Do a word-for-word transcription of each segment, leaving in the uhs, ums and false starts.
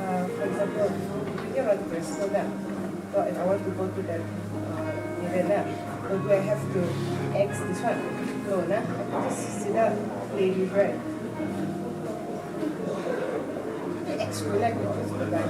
Uh, for example, you run personal, so if I want to go to that, uh, event, so do I have to X this one? No, na? I can just sit down, play with, right? X collect, right?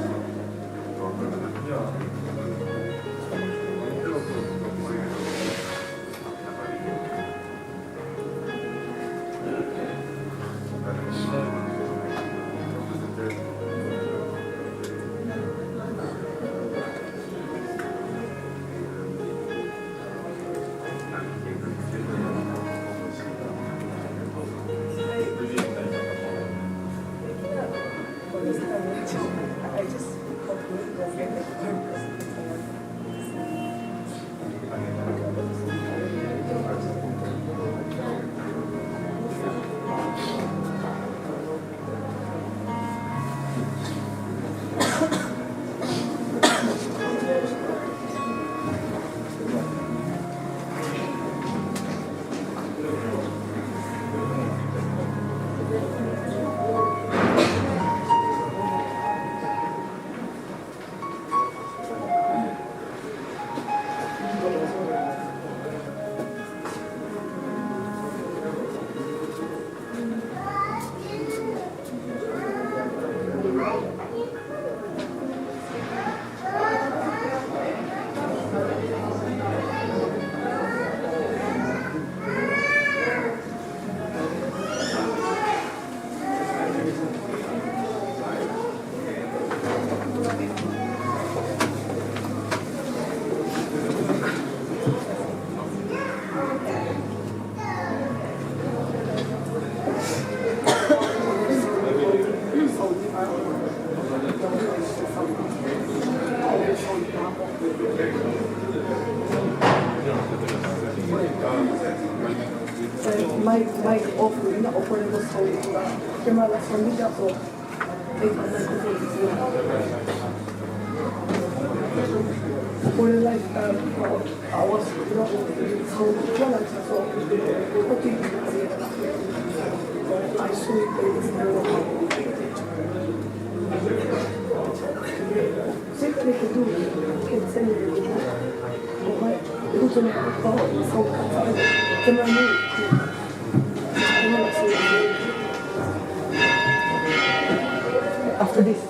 Mic, mic off, ina off, sound, camera la sound ya so. After this.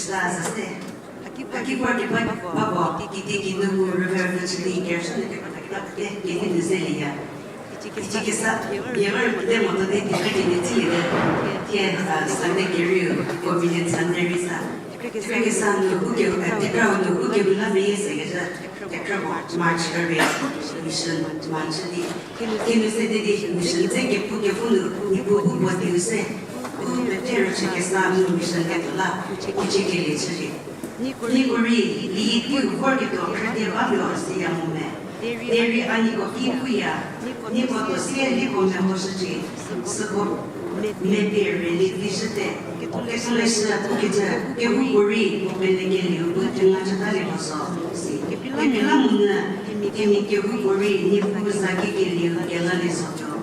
Sa sa se. Haki vor keba bako, kitiekinu mu rüvervü chü di kerüshü nu kepethaketa pete kenei nu zelieya. Kichie kesa, bie vor kete moto di tepekenie tsüliete. Thie, a, Sunday kerieu, Covenant Sunday rei sa. Tepekesa nu, uke, a, tekrau nu, ukehu la meyie sekecü. Tekrau March kerei, mission March di. Kinu se di, mission dze kepu kepu nu, Niepuu bu puo dieu se. U pete rüchü kesa nu mission ketuo la, kichie kelie chülie. Nieko rei, liyi teiu vorketuo khrüdi ba luo siya mo me. Derei a nieko ki puya, nieko tuo sie nieko mehoshücie. Süko mepie rüli vishüte. Ketholeshü pukecü, kehoupuorei puo pelekelieu bu tenga chütalie mo zo, si. Kepela monyü, themia kehoupuorei Niepuu za kikelieu kelalie zotuo.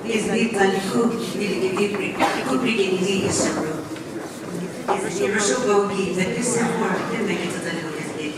Kezei tsali khu, di kedi pri, khu pri kenei di Isu ru. Kezei rüsuo bau ki, mete se vor, te mekecü tsali khu kezei.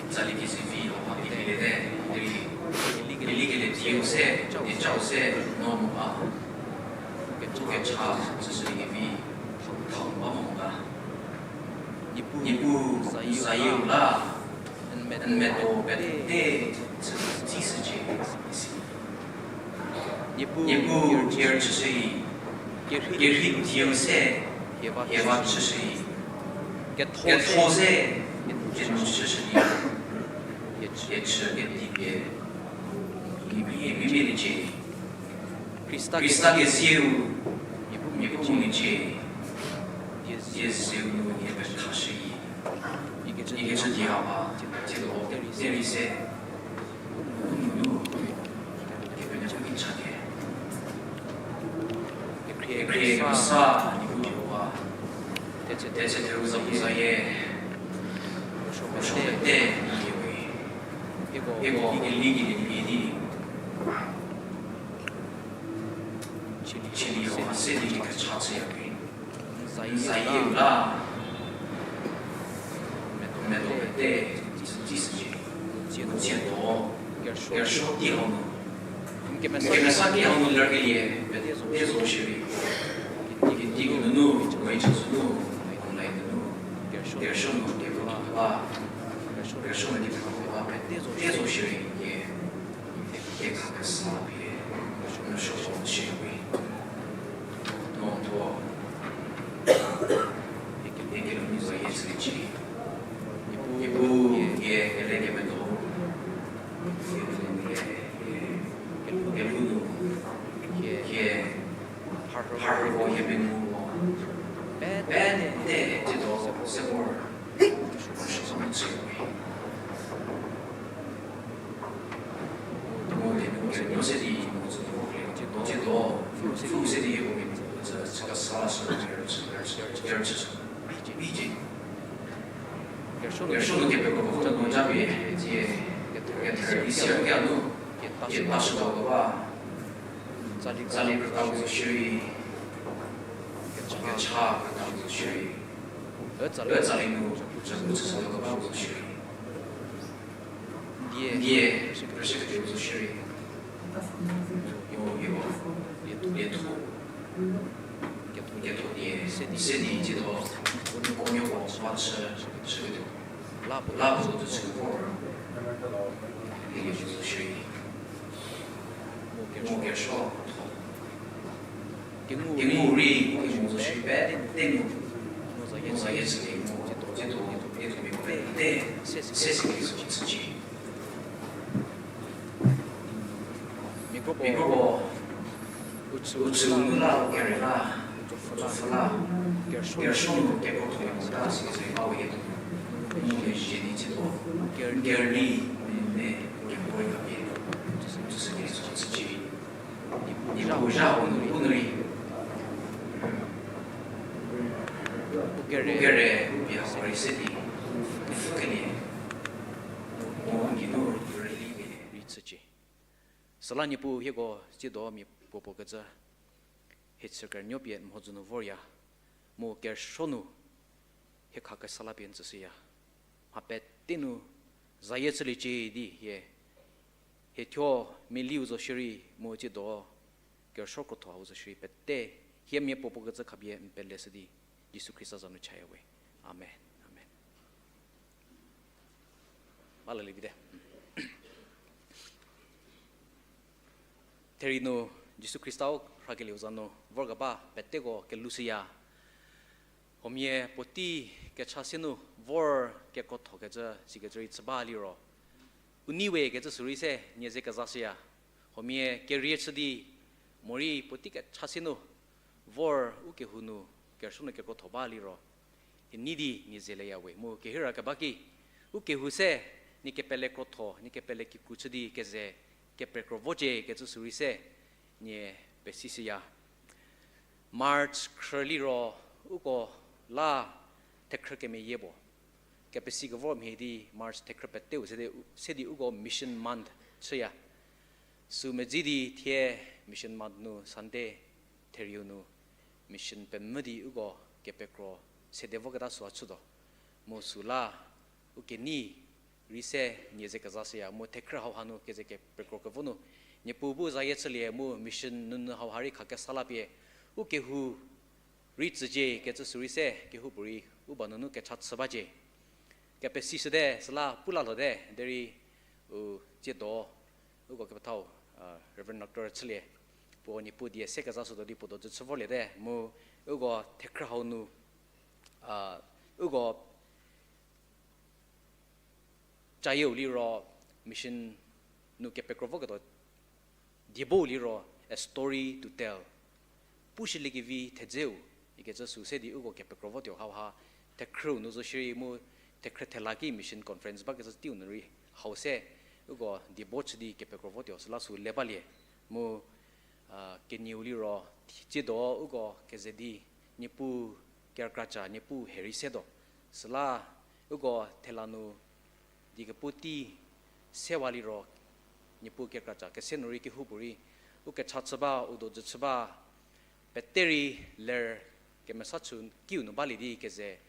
Tsali kezivi hauha kekreiliete, derei kelikele dieu se, diecau se, no mu ba. Kecha chüshülie kevi, thau ba mo ga. Niepuu zayieu la, n medo pete chütsishücie, isi. Niepuu ker chüshüi, kerhei dieu se, hieva chüshüi. Ketho se, kenu chüshüi. Kechü kedi pie, mimie mimie liecie. Khrista kezieu, mia pu nguliecie, die zeu nu nie pethashüi. Ikecü di hauha, tsiedo derei se, u nunu, Kepenuopfü ki chate. Kekhrie kesa, Niepuu Jihova, tetse therhu zapuzayie, rüsuo pete nie we. Hieko kekeli kenie di, chülie hauha se di kecha chüya we. N zayieu la, medo pete chütsishücie. Tsiedo, kerüsuo tei hau nu, n kemesa tei hau nu lerkelie pete zo shierei, kedi nunu, rei chüzhü nu, online nunu, kerüsuo nu kepekro ba, kerüsuo nu kepekro ba pete zo shierei, ye, kekha kesa pie, rüsuo shierei. No thuo, hie kelhou nu zayie chüliecie. Niepuu, hie kele kemedo, hie kelhou nu, hie kelhou nu, hie, hie, harhüko hie pengou, pete tsiedo se vor, rüsuo chüwe. Mo di, mo se di, mo tsü, mo tsiedo, fu se di, mo di, mo tsü, chü kesa la sü, kerüsuo nu kepekro ba, mo japie, tsie, kether di siro kenu, keta shütuo ba, tsali krütau zo shierei, kecha krütau zo shierei, tsali nu, chüshütuo ba zo shierei. Die, rüsuo ketuo zo shierei. Yo, yo, lietho. Ketho die, se di tsiedo, uko nuoko va chü, chüketuo. La puo zo chü vor. Die zo shierei. Mo kerüsuo tho. Kengu rei, mo zo shierei pete nu, mo zayie chülie, mo tsiedo, tsiedo mia pete, se se zo chücie. Mia kropuo, u chü nu la, u kere la, u tsopfü la, kerüsuo nu kekrotho mota sikecü ba we. Mu mezhie di tsiedo, kerei, ne, kepoi khapie, chüshülie zo chücie. Niepuu zha u nu, u nu rei, u kere, u pie hako rei se di, pfhükelie, mu n geinu rei liekelie rei chücie. Süla Niepuu hieko tsiedo mia puopuo kecü, hie chü kerünuo pie n mhodzü nu vorya, mu kerüsuo nu hie khakesa la pie n tsüshüya. Mha pete nu zayie chüliecie di hie, hie thuo meliu zo shierei mu tsiedo kerüsuo krotho hau zo shierei pete, hie mia puopuo kecü khapie n peleshü di, Jisu Khrista za nu chaya we. Amen. Amen. Ba lelie vite. Therie nu Jisu Khrista-u rhakelieu za nu vorkeba peteko kelushüya. Huomia puotei kecha se nu vor kekrothokecü sikecü rei chü ba liro, u nei we kecü sürei se nie ze kezashüya. Huomia kerie chü di, morei puotei kecha se nu vor u kehou nu kerüsuo nu kekrotho ba liro, hie nei di nie ze leya we. Mu kehira keba ki, u kehou se nie kepele krotho, nie kepele kikru chü di keze kepekro vocie kecü sürei se nie pesishüya. March khrü liro uko la thekhrü kemeyie puo kepesi kevor mhie di March thekhrü peteu se di, se di uko Mission Month chüya. Sü medzi di thie Mission Month nu Sunday therieu nu mission pemvü di uko kepekro sede voketa süu chütuo. Mu süla u kenei rei se nie ze kezashüya mu thekhrü hauha nu keze kepekro kevo nu Niepuu bu zayie chülie mu mission nunu hauha rei khakesa la pie u kehou rei tsücie kecü sü rei se kehoupuorei u ba nunu kecha chü bacie. Kepesishüte süla pu la lhote derei u tsiedo uko kepethau Reverend Doctor chülie, puo Niepuu die se kezashütuo di puo dojü chü vorliete mu uko thekhrü hau nu uko cayieu liro mission nu kepekro voketuo diebo liro a story to tell. Pushüliekevi thedzeu ikecü sü se di uko kepekro votuo hauha thekhrüu nu zo shierei mu thekhrü thela ki mission conference bakecü teiu nu rei hau se uko diebo chü di kepekro votuo süla sü le balie mu kenieu liro tsiedo uko keze di Niepuu kerkraca Niepuu he rei setuo. Süla uko thela nu di kepu tei sewa liro Niepuu kerkraca kese nu rei kehoupuorei u kecha chü ba u dojü chü ba pete rei ler kemesa chü kiu nu balie di keze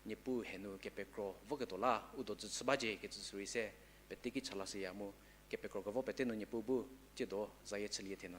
Niepuu he nu kepekro voketuo la u dojü chü bacie kecü sü rei se pete ki chalashüya mu kepekro kevo pete nu Niepuu bu tsiedo zayie chülie thenu.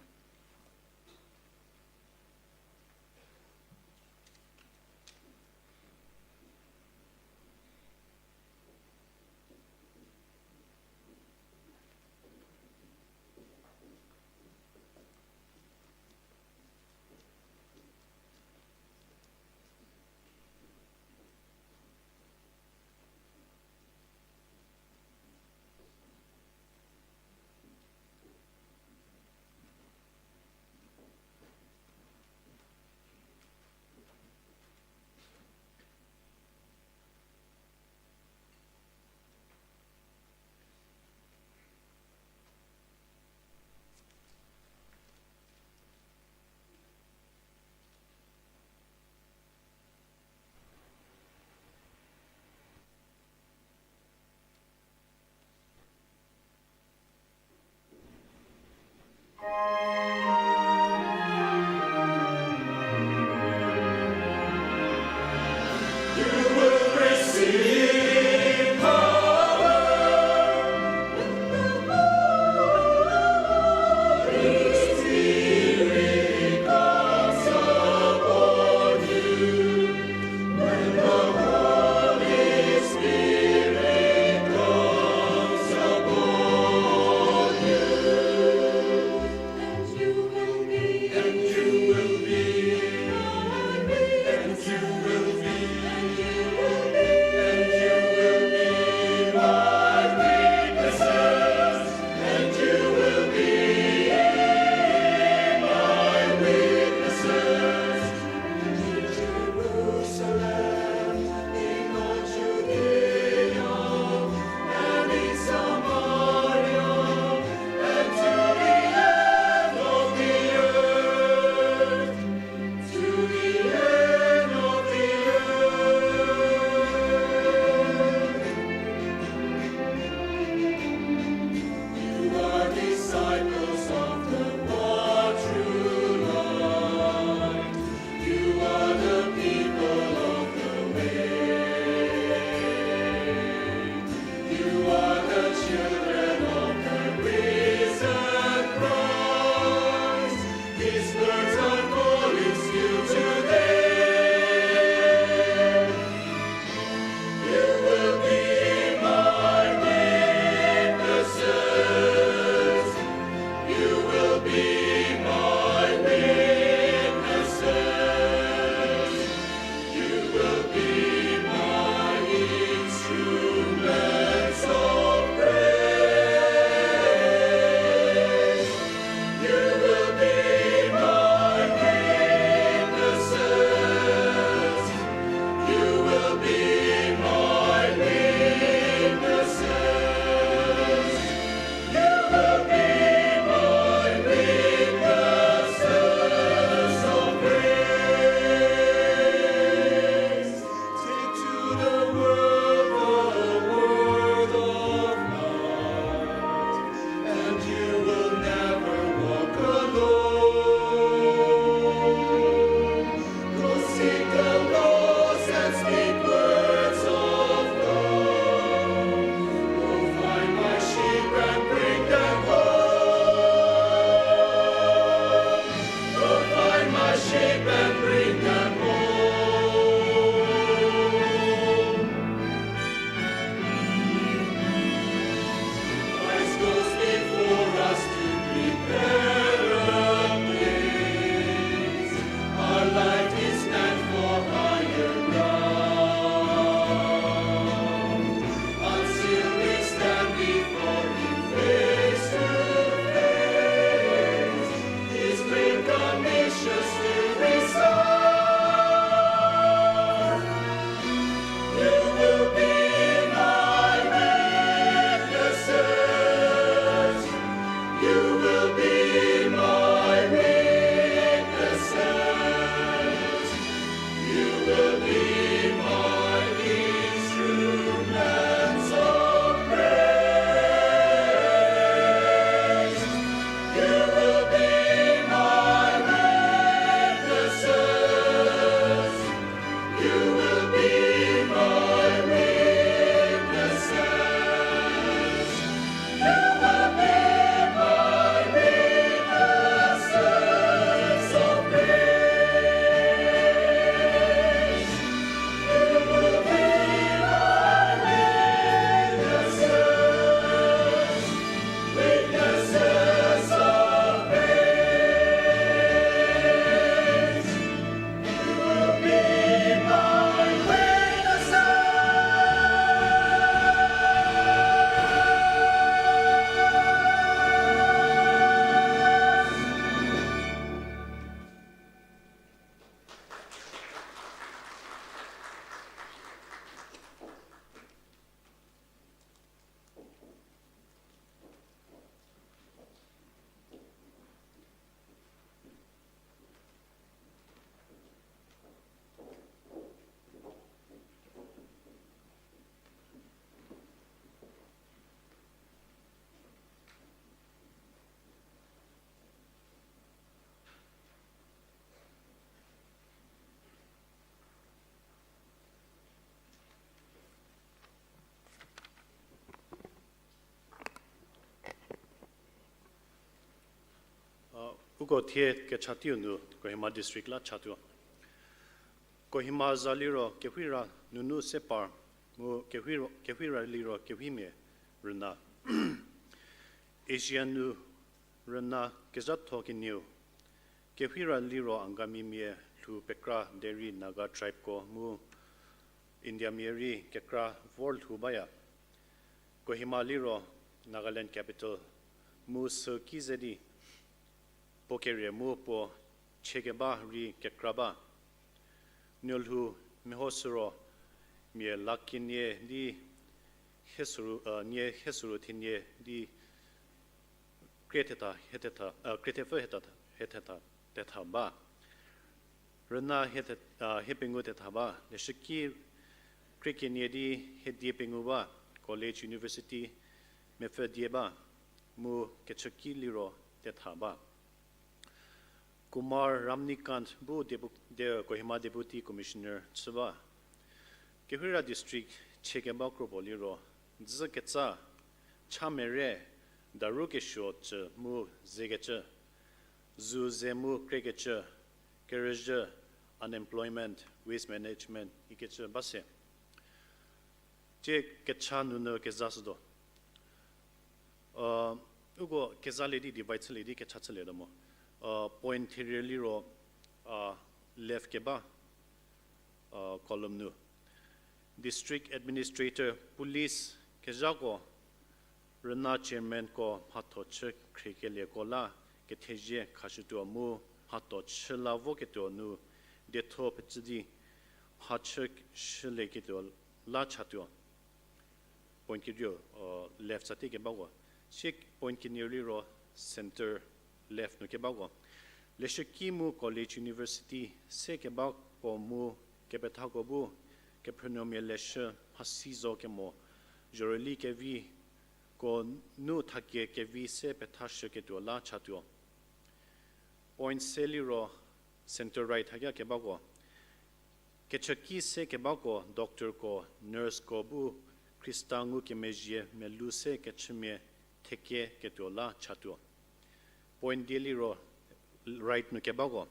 Uko thie kecha teiu nu Kohima District la chatuo. Kohima za liro kewhira nunu se par, mu kewhiro-, kewhira liro kewhimia rüna. Asia nu rüna kezhatho kenieu, kewhira liro Angamimia lhou pekra derei Naga tribeko mu Indiamia rei kekra vor lhou baya. Kohima liro Nagaland capital mu süki ze di puo kerie mu puo chiekeba rei kekra ba. Nuolhou mehoshüro mia lakh kenie di hie süru, nie hie süru thenie di krie thetha, hie thetha, krie thepfü hie thetha, hie thetha, tetha ba. Rüna hie the-, hie pengou tetha ba, leshüki krie kenie di hie die pengou ba, college, university mepfü die ba, mu kechüki liro tetha ba. Kumar Ramnikant bu depu-, de-, Kohima Deputy Commissioner chü ba. Kewhira District chiekeba kropuo liro, dzü ketsa, cha mere, daru kesuo cü mu zekecü, zu ze mu krekecü, kerüzhü, unemployment, waste management ikecü ba se. Tie kecha nunu kezashütuo. Uko kezalie di divide chülie di kecha chülietuo mo. Point therie liro, left keba, column nu. District Administrator, Police kezhako, rüna chairmanko mhatho chü khriekelieko la kethezie khashütuo mu mhatho chü la voketuo nu dietho pecü di mhachü shülieketuo la chatuo. Point kerieu, left side kebako. Sie point kenieu liro centre left nu kebako. Leshüki mu college, university se kebako mu kepethako bu kephrünuomia leshü mhasi zo kemo zhorüli keviko nu thakie kevi se pethashüketuo la chatuo. Point se liro centre right hakia kebako. Kechüki se kebako doctorko, nurseko bu Khrista ngukemezhie melou se kechümia thekeketuo la chatuo. Point die liro right nu kebako.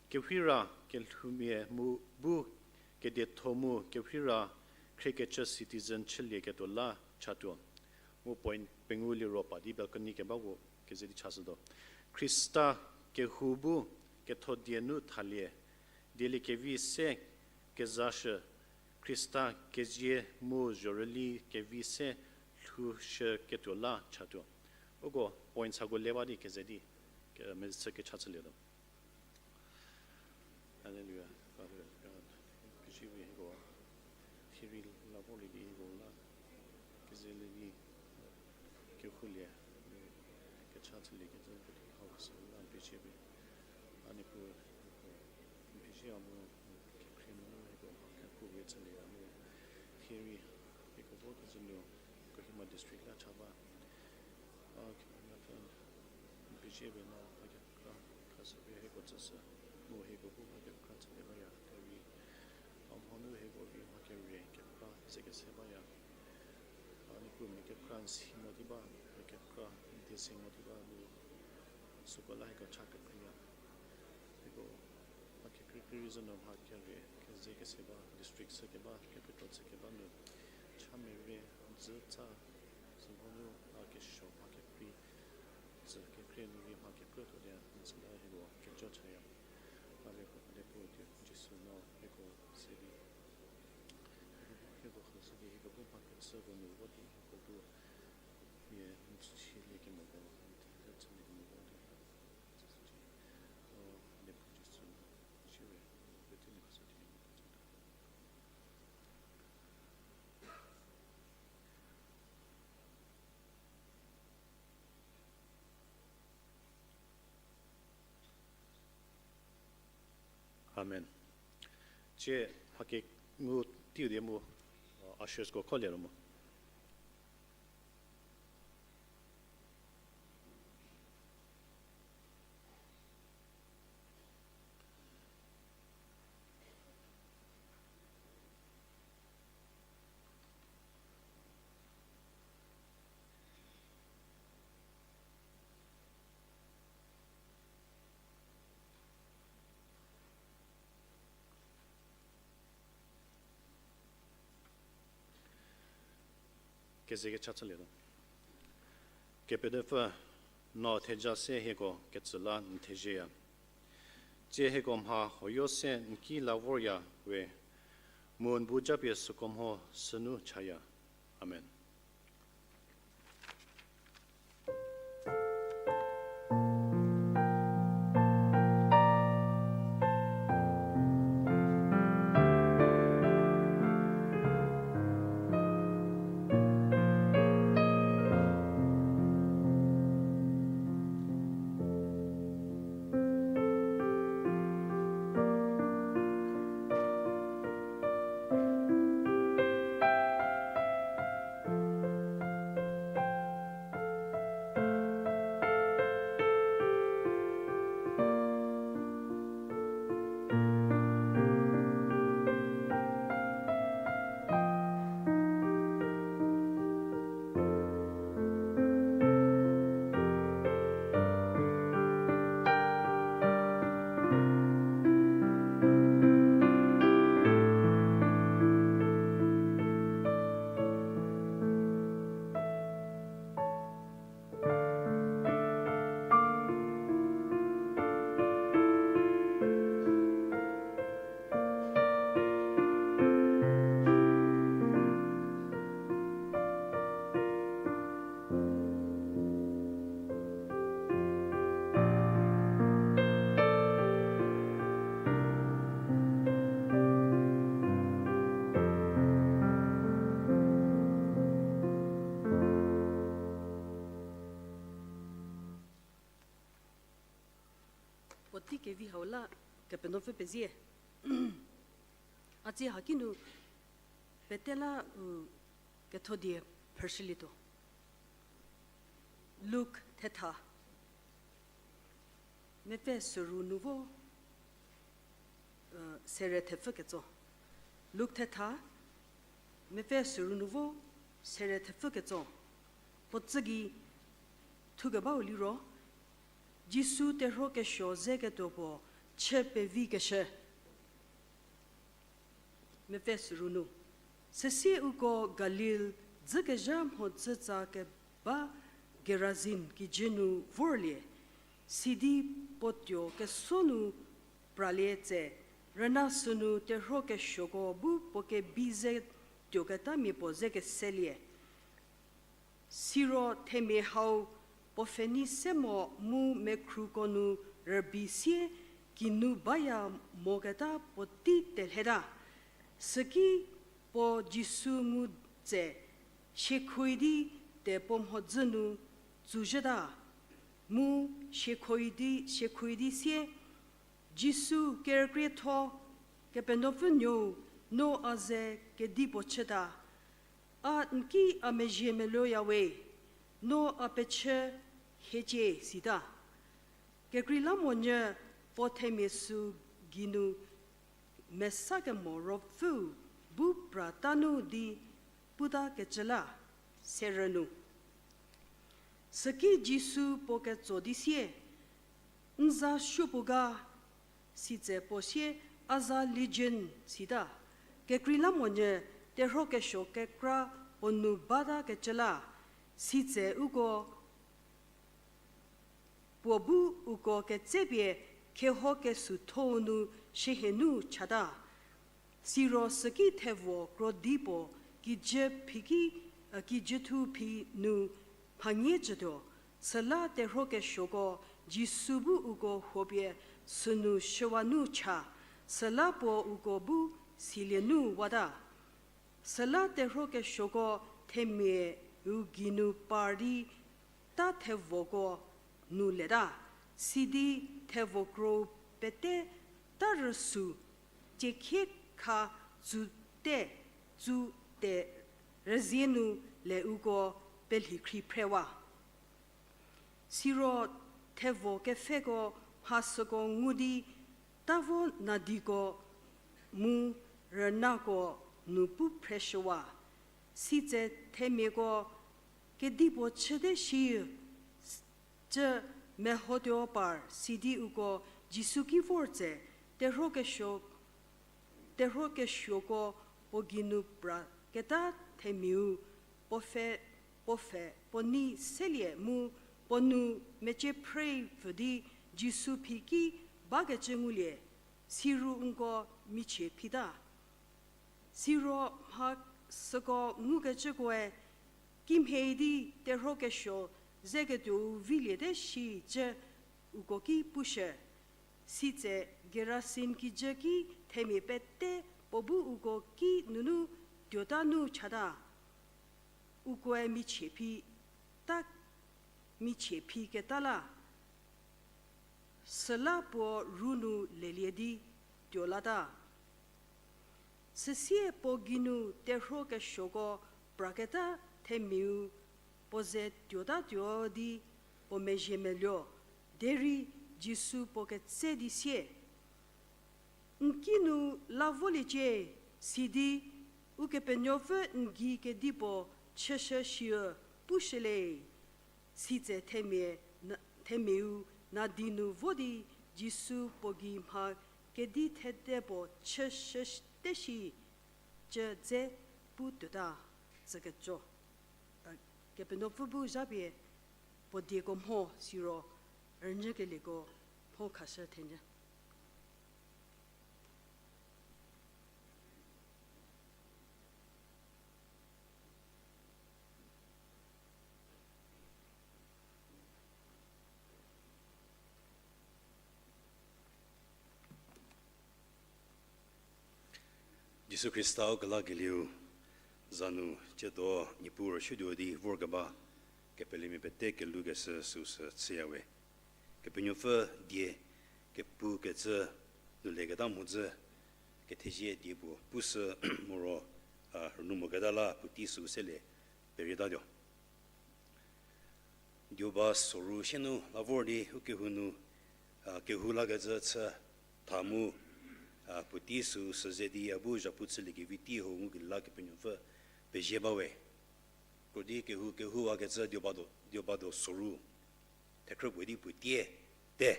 Kewhira kelhoumia mu bu kedietho mu kewhira khriekecü citizen chülieketuo la chatuo. Mu point pengou liro pa di balcony kebako keze di chashütuo. Khrista kehou bu ketho die nu thalie, dieliekevi se kezashü, Khrista kezie mu zhorüli kevi se lhoushüketuo la chatuo. Uko points hako le ba di keze di mechü kecha chülietuo. Hallelujah, Father God, pezie we hieko, theory la vorlie di hieko la kezelie di kehoulie, kecha chüliekecü puotei hau sü la pezie we. A Niepuu, n pezie a mu kekhrie nunu hieko mha kepu we chülie a mu theory hieko vorkecü nu Kohima District la cha ba. A Kepenuopfü, n pezie we no mha kekra khashü pie hieko tsüshü, mu hieko bu mha kekra chülie baya derei a mhonu hieko rei mha kerie kekra ze kese baya. A Niepuu, mia kekra n si mo di ba, mia kekra n die se mo di ba mu süko la hieko cha kekreiya. Hieko mha kekreikrei rei zo nu mha kerie keze kese ba, district chü keba, capital chü keba nu cha merei, dzütsa, sümhonu a kesuo mha kekrei, tsü kekrei nu rei mha kekrütuo di n süla hieko kejo chaya. A hieko Niepuu Jisu no hieko se di hieko khashü di hieko bu mha kechüko nu vo di hieko bu mia n chüliekemoko, n thezhü chüliekemoko di, a Niepuu Jisu, shire, n petie nu khashü di Amen. Tie mha kengu teiu di mu, uh, ushersko kholie ro mu. Kezekecha chülietuo. Kepenuopfü, no theja se hieko ketsü la n thezieya. Tsie hieko mha huoyo se n ki la vorya we, mu n bu japie süko mho sünu chaya. Amen. Puotei kevi hau la Kepenuopfü pezie. A tsie haki nu pete la u kethodie phrüshülietuo. Luk thetha, mepfü süru nu vo, sere thepfü ketso. Luk thetha, mepfü süru nu vo, sere thepfü ketso. Puo tsü gei thukebau liro, Jisu terhuo kesuo zeketuo puo chü pevikeshü. Mepfü süru nu, süsie uko Galil dzükezha mhodzütsa keba Gerazin kijü nu vorlie, sidi puo tuo keso nu pralie tse, rüna sünu terhuo kesuoko bu puo kebi ze tuoketamia puo ze keselie. Siro themia hau puo pfhenei se mo mu mekhruko nu rübei sie kinu baya moketa puotei telheta. Süki puo Jisu ngu tse, siekhoidi te puo mhodzü nu tsuzhüta, mu siekhoidi, siekhoidi sie, Jisu kerükrietho, Kepenuopfü Nuou, no a ze kedipuo chüta. A n ki a mezhie meloyawe, no a pechü hiecie sita. Kekreilamonyü puo themia süu geinu mesa kemo ruopfüu bu prata nu di puta kecü la, serü nu. Süki Jisu puo ketso di sie, n za supuo ga, sitse puo sie, a za Legion sita. Kekreilamonyü terhuo kesuo kekra puo nu bata kecü la, sitse uko puo bu uko ketsepie kheho kesuothou nu shiehienu chata. Siro süki thevo krodi puo kijü phiki, kijüthu phi nu mhanie cütuo, süla terhuo kesuoko Jisu bu uko huopie sünu shüwa nu cha, süla puo uko bu silie nu wata. Süla terhuo kesuoko themiau geinu par di ta thevoko nu leta, sidi thevo kro pete ta rüsu tiekhie kha tsu te, tsu te rüzie nu le uko pelhikhri phrewa. Siro thevo kepfheko mha süko ngu di ta vo nadiko mu rünako nu pu phreshüwa. Sitse themiako kedipuo chüte shi cü mehotuo par sidi uko Jisu ki vor tse, terhuo kesuo, terhuo kesuoko puo geinu pra keta themiau puo pfhe, puo pfhe, puo nei selie mu puo nou mecie phrei pfü di Jisu phi ki bakecü ngulie, siro nko michie phita. Siro mha süko ngukecükoe kimhie di terhuo kesuo zeketuou viliete shicü uko ki pushü. Sitse Gerasin kijü ki themia pete puo bu uko ki nunu tuota nu chata. Ukoe michie phi ta, michie phi keta la, süla puo ru nu lelie di tuo lata. Süsie puo geinu terhuo kesuoko praketa themiau puo ze tuotatuo di puo mezhie meluo, derei Jisu puo ketse di sie, N ki nu la voliecie, sidi Ukepenuopfü n gei kedipuo chüshü shie pushüle. Sitse themia, na-, themiau nadi nu vo di Jisu puo gei mha kedi thede puo chüshüte shi cü dze pu tuota. Tsükecü, Kepenuopfü bu zhapie puo dieko mho siro rünyükelieko mho khashü thenyü. Jisu Khrista u kelakelieu za nu tsiedo Niepuu rüshütuo di vorkeba kepelemia pete kelhoukeshü süsü chüyawe. Kepenuopfü die kepukecü nu leketa mhodzü kethezie die puo pushü moro, a, rünou moketa la puotei sü selie perietatuo. Dioba soru sie nu la vor di ukehou nu, a, kehou lakecü chü tha mu, a, puotei sü süze di a bu zhapu chüliekevi tei hou ngukelie la Kepenuopfü pezie bawe. Krodi kehou kehouwakecü Diobado, Diobado soru thekhrü puo di puotie te,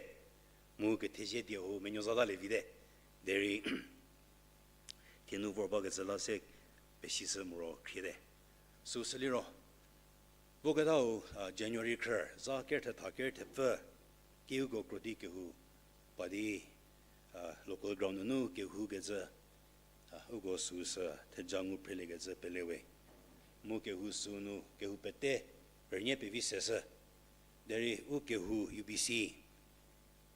mu kethezie die hou menuo zatalie vite, derei thie nu vor bakecü la se pesishü moro khriete. Süsü liro, voketau, a, January khrü, za ker thetha ker thepfü, kiuko krodi kehou pa di, a, local ground nunu kehoukecü, a, uko süsü theja ngu phreliekecü pelewe. Mu kehou sünu kehou pete rünie pevi seshü. Derei u kehou U B C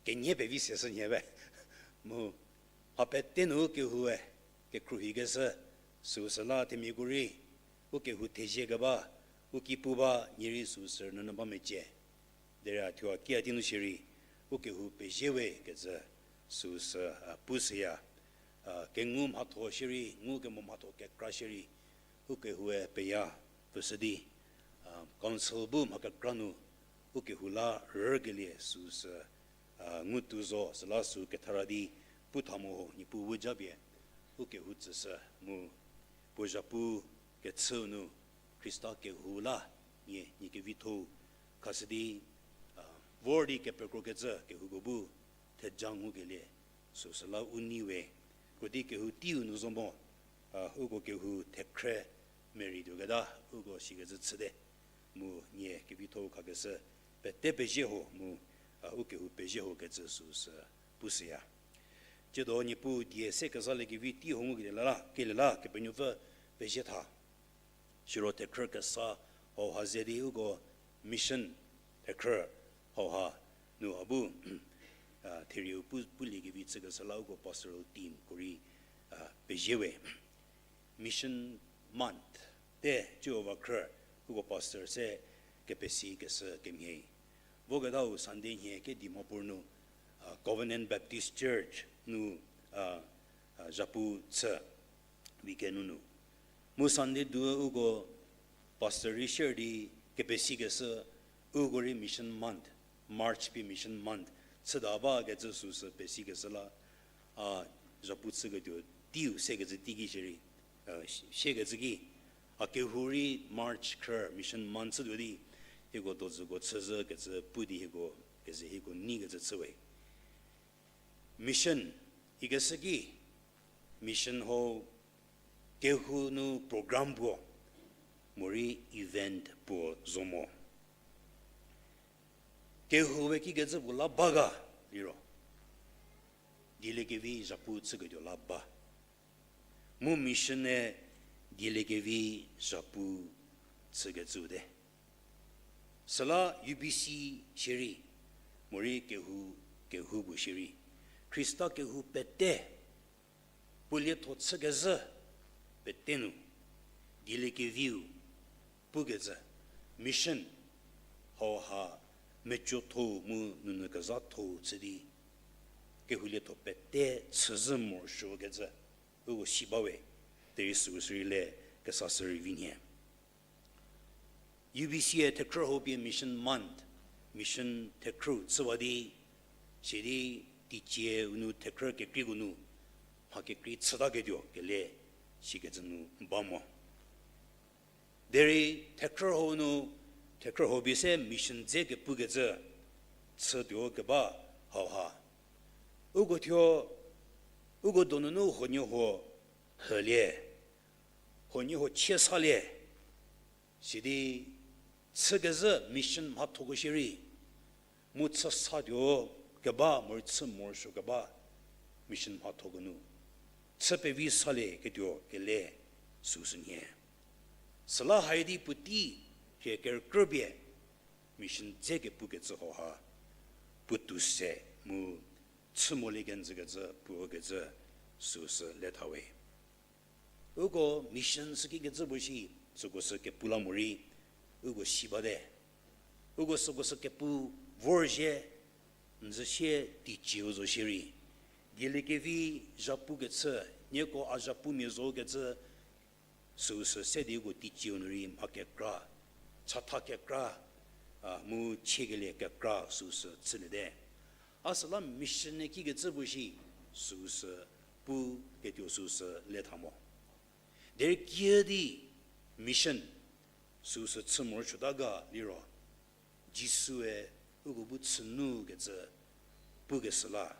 kenie pevi seshü nhie be. Mu mha pete nu u kehoue kekhruohikeshü süsü la themiako rei u kehou thezie keba, u ki pu ba nie rei süsü nunu ba mecie. Derei a thuo a ki a tei nu shierei u kehou pezie we kecü süsü, a, pushüya. A, kengu mhatho shierei, ngukemo mhatho kekra shierei u kehoue peya pfüshü di, a, council bu mha kekra nu u kehou la rükelie süsü, a, ngutuo zo süla sü kethara di pu tha mo ho Niepuu bu japie u kehou tsüshü mu puo zhapu kechüu nu Khrista kehou la nie, nie kevitho-u khashü di, a, vor di kepekrokecü kehouko bu theja ngukelie süsü la u nei we. Krodi kehou teiu nu zo mo, a, uko kehou thekhrü merei tuoketa uko sikecü chüte. Mu nie kevitho-u khakeshü pete pezie ho mu, a, u kehou pezie ho kecü süsü pushüya. Tsiedo Niepuu die se kezaliekevi tei hou ngukelie la, kelie la Kepenuopfü pezie tha. Siro thekhrü kesa hauha ze di uko mission thekhrü hauha nu a bu, a, therieu pu, puliekevi chükeshü la uko pastoral teamko rei, a, pezie we. Mission month te Jihova khrü uko pastor se kepesikeshü kemhie. Voketau Sunday nhie Kedi Mhapur nu, a, Covenant Baptist Church nu, a, a, zhapu chü weekend nunu. Mu Sunday du uko pastor rei share di kepesikeshü, uko rei mission month, March pie mission month chüta bakecü süsü pesikeshü la, a, zhapu chüketuo teiu sekecü teiki shierei, a, siekecü ki, a kehou rei March khrü mission month chütuo di, hieko dozüko chüzhü kecü pu di hieko keze hieko neikecü chüwe. Mission, ikeshü ki, mission hau kehou nu program puo, morei event puo zo mo. Kehou we kikecü puo la ba ga liro, dieliekevi zhapu chüketuo la ba. Mu mission-e dieliekevi zhapu chükecüu te. Süla U B C shierei, morei kehou, kehou puo shierei, Khrista kehou pete, puo lietho chükezhü pete nu, dieliekeviu pukecü, mission, hauha mecuotho mu nunu kezhatho chü di, kehou lietho pete chüzhü morosuokecü, uko si bawe, derei süu sürei le kesashü rei vi nhie. U B C-e thekhrü hau pie Mission Month, mission thekhrü chüwa di, sidi teicie u nu thekhrü kekreiko nu, mha kekrei chütaketuo kele, sikecü nu ba mo. Derei thekhrü hau nu, thekhrü hau pie se mission dze kepukecü, chütuo keba hauha, uko thuo, uko donunu huoniehuo hülie, huoniehuo chie salie, sidi chükezhü mission mhathoko shierei, mu chü satuo keba morei chü morosuo keba mission mhathoko nu, chü pevi salieketuo kele süu sü nhie. Süla haidi puotei hie kerükrü pie, mission dze kepukecü hauha, puotou se mu chü molie kenjükecü puo kecü süu sü le thawe. Uko mission sü kikecü puo shi, süko sü kepu la morei, uko si bate. Uko süko sü kepu vorzhie, njü sie teicieu zo shierei, dieliekevi zhapukecü, nieko a zhapumia zo kecü, süu sü se di uko teicieu nu rei mha kekra, chatha kekra, a, mu chiekelie kekra süu sü chüliete. A süla mission-e kikecü puo shi, süu sü puketuo süu sü le tha mo. Derei kiüdi mission süu sü chü morosuota ga liro, Jisue uko bu chünukecü pukeshü la.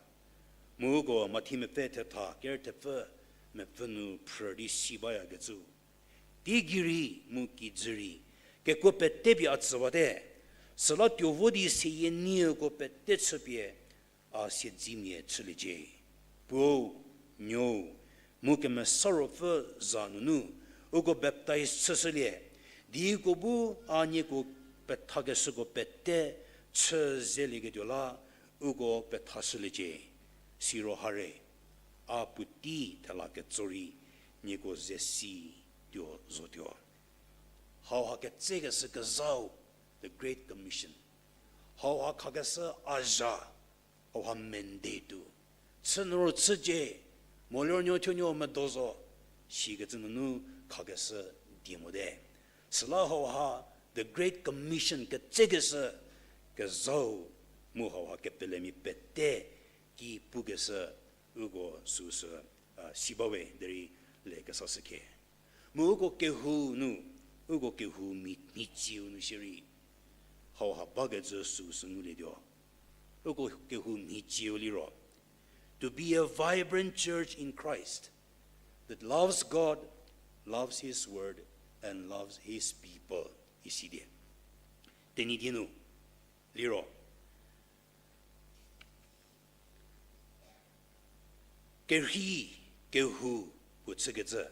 Mu uko Mathi mepfü thetha ker thepfü mepfü nu phrü di si bayakecü, teigei rei mu kijü rei, kekuo pete pie a tsüwate, süla tuo vo di seyie nieko pete chüpie a siedzemia chüliecie. Puo, Nuou, mu Kemesa Ruopfü za nunu uko baptize chüshülie, di uko bu a nieko pethakeshüko pete chü zelieketuo la uko pethashüliecie. Siro hare, a puotei thela ketso rei nieko ze si tuo zotuo. Hauha ketsekeshü kezhau, the Great Commission. Hauha khakeshü a zha, hauha mandate-u. Chü nuro chücie, moliro nuo thuonuo medo zo, sikecü nunu khakeshü die mote. Süla hauha the Great Commission ketsekeshü kezhau mu hauha kepelemia pete ki pukeshü uko süu sü, a, si bawe derei le kesashü khie. Mu uko kehou nu, uko kehou mhi-, mhicieu nu shierei, hauha bakecü süu sü ngulietuo. Uko kehou mhicieu liro, to be a vibrant church in Christ that loves God, loves His word, and loves His people. Isi die. Tenyidie nu liro, kerhei kehou puo chükecü,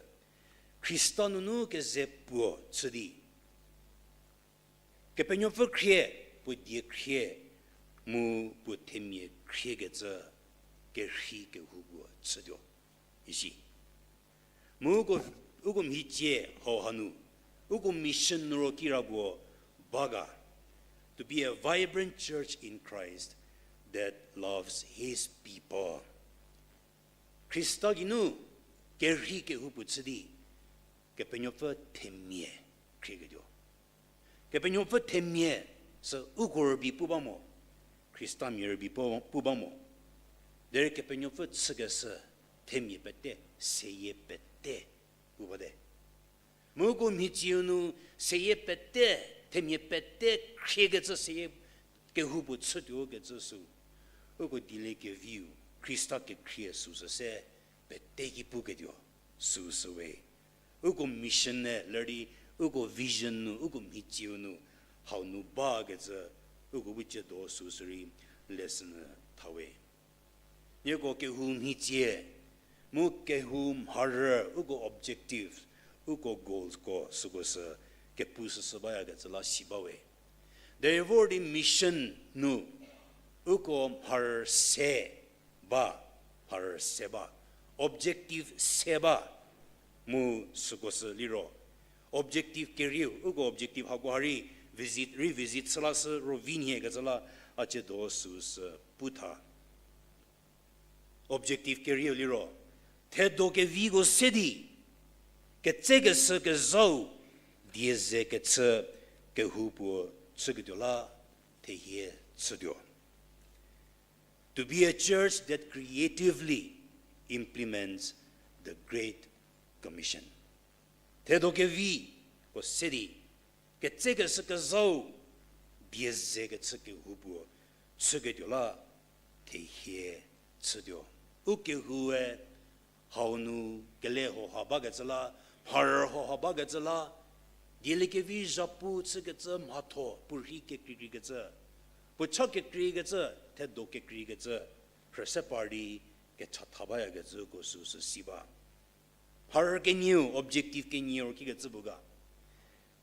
Khrista nunu keze puo chü di, Kepenuopfü khrie, puo die khrie, mu puo themia khriekecü kerhei kehou puo chütuo. Isi. Mu uko, uko mhicie hauha nu, uko mission nu ro kira puo ba ga, to be a vibrant church in Christ that loves His people. Khrista geinu kerhei kehou puo chü di, Kepenuopfü themia khrieketuo. Kepenuopfü themia sü uko rübei pu ba mo, Khristamia rübei pu, pu ba mo. Derei Kepenuopfü chükeshü themia pete, seyie pete pu bate. Mu uko mhicieu nu seyie pete, themia pete khriekecü seyie kehou puo chütuo kecü sü, uko dieliekeviu Khrista kekhrie süu sü se pete ki puketuo süu sü we. Uko mission-e ler di Uko vision nu, uko mhitsieu nu, hau nu bakecü, uko bu tsiedo süsü rei lesson thawe. Nieko kehou mhitsie, mu kehou mharü, uko objective, uko goals ko süko sü kepu süsü bayakecü la si bawe. Derei vor di mission nu, uko mharü se ba, mharü se ba, objective se ba, mu süko sü liro. Objective kerieu, uko objective hako ha rei visit, revisit chü la sü ro vi nhie kecü la a tsiedo süsü pu tha. Objective kerieu liro, thedo keviko se di, ketsekeshü kezhau, die ze kechü kehou puo chüketuo la, thehie chütuo. To be a church that creatively implements the Great Commission. Thedo keviko se di, ketsekeshü kezhau, die ze kechü kehou puo chüketuo la, thehie chütuo. U kehoue hau nu kele hoha bakecü la, mharü hoha bakecü la, dieliekevi zhapu chükecü mhatho puo rhi kekreikreikecü, puo cha kekreikecü, thedo kekreikecü, rhüse par di kechatha bayakecü uko süsü si ba. Mharü kenieu, objective kenieu kikecü bu ga.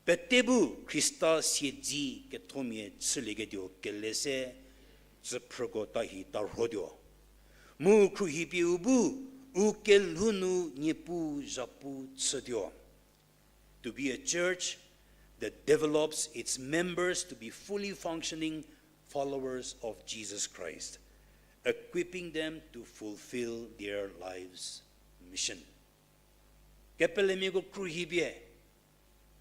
Pete bu Khrista siedzi kethomia chülieketuo kele se, tsüphrüko tahi tarhotuo. Mu khruohipie u bu, u kelhou nu Niepuu zhapu chütuo. To be a church that develops its members to be fully functioning followers of Jesus Christ, equipping them to fulfill their life's mission. Kepelemiako khruohipie,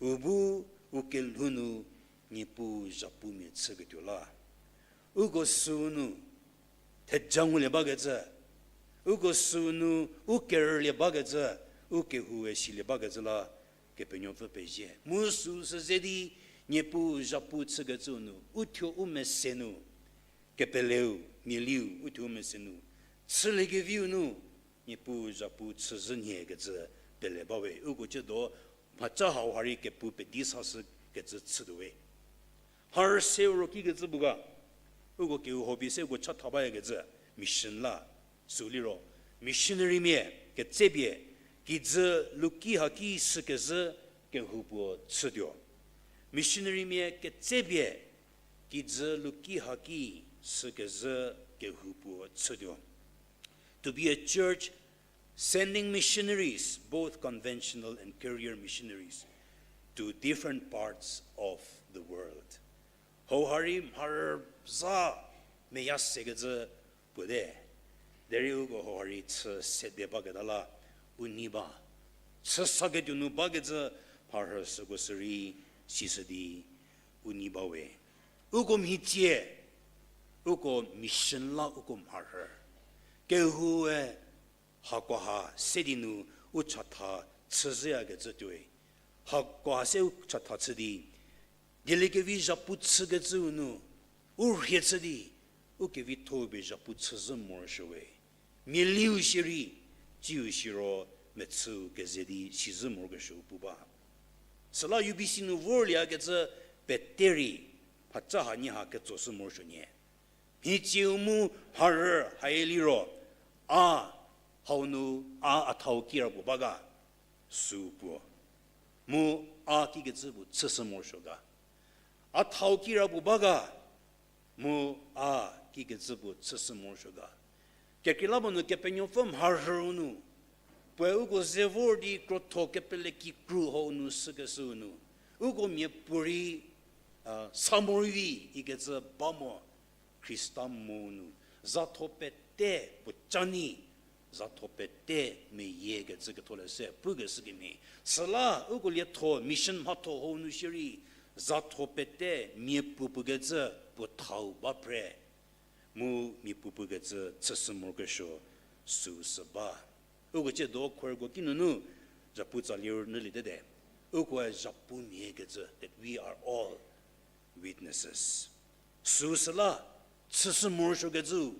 u bu u kelhou nu Niepuu zhapumia chüketuo la. Uko süu nu theja ngulie bakecü, uko süu nu u kerülie bakecü, u kehoue silie bakecü la Kepenuopfü pezie. Mu süu sü ze di Niepuu zhapu chükecüu nu, uthuo u mese nu, kepeleu, mialiu, uthuo u mese nu, chüliekeviu nu, Niepuu zhapu chüzhü nhie kecü pele bawe, uko tsiedo mhaca hau ha rei kepu pedi sashü kecü chütuowe. Mharü se ro kikecü bu ga, uko kehou hobie se uko chatha bayakecü, mission la, süu liro, missionarymia ketsepie, kijü luki haki sükezhü kehou puo chütuo. Missionarymia ketsepie, kijü luki haki sükezhü kehou puo chütuo. To be a church sending missionaries, both conventional and career missionaries, to different parts of the world. Hau ha rei mharü za meya sekecü puo te. Derei uko hau ha rei chü sede baketa la u nei ba. Chü saketuo nu bakecü mharü süko sü rei sishü di u nei bawe. Uko mhitsie, uko mission la uko mharü. Kehoue hakoha se di nu u chatha chüzhüyakecü tuoi. Hakoha se u chatha chü di, dieliekevi zhapu chükecüu nu, u rhie chü di, u kevitho-u pie zhapu chüzhü morosuowe. Mialiu shierei, tsiu shiro mechüu keze di sizhü morokesuo pu ba. Süla U B C nu vorlieyakecü pete rei, mhaca hanie ha ketsoshü morosuo nyie. Mhitsieu mu mharü hailiro, a hau nu a a thau kirapuo ba ga, süu puo. Mu a kikecü puo chüshü morosuo ga. A thau kirapuo ba ga, mu a kikecü puo chüshü morosuo ga. Kekreilamonyü Kepenuopfü mharhüu nu, puoe uko ze vor di krotho kepele kikru hau nu sükeshüu nu, uko miapuorei, a, sa morei vi ikecü ba mo, Khrista mo nu, zatho pete puo ca ni, zatho pete meyiekecü ketholeshü pukeshü kemhie. Süla uko lietho mission mhatho hau nu shierei, zatho pete miapuo pukecü puo thau ba phre. Mu miapuo pukecü chüshü morokesuo süu sü ba. Uko tsiedo choirko kinunu, zhapu tsalie nyülietete. Ukoe zhapumia kecü, that we are all witnesses. Süu süla, chüshü morosuokecü,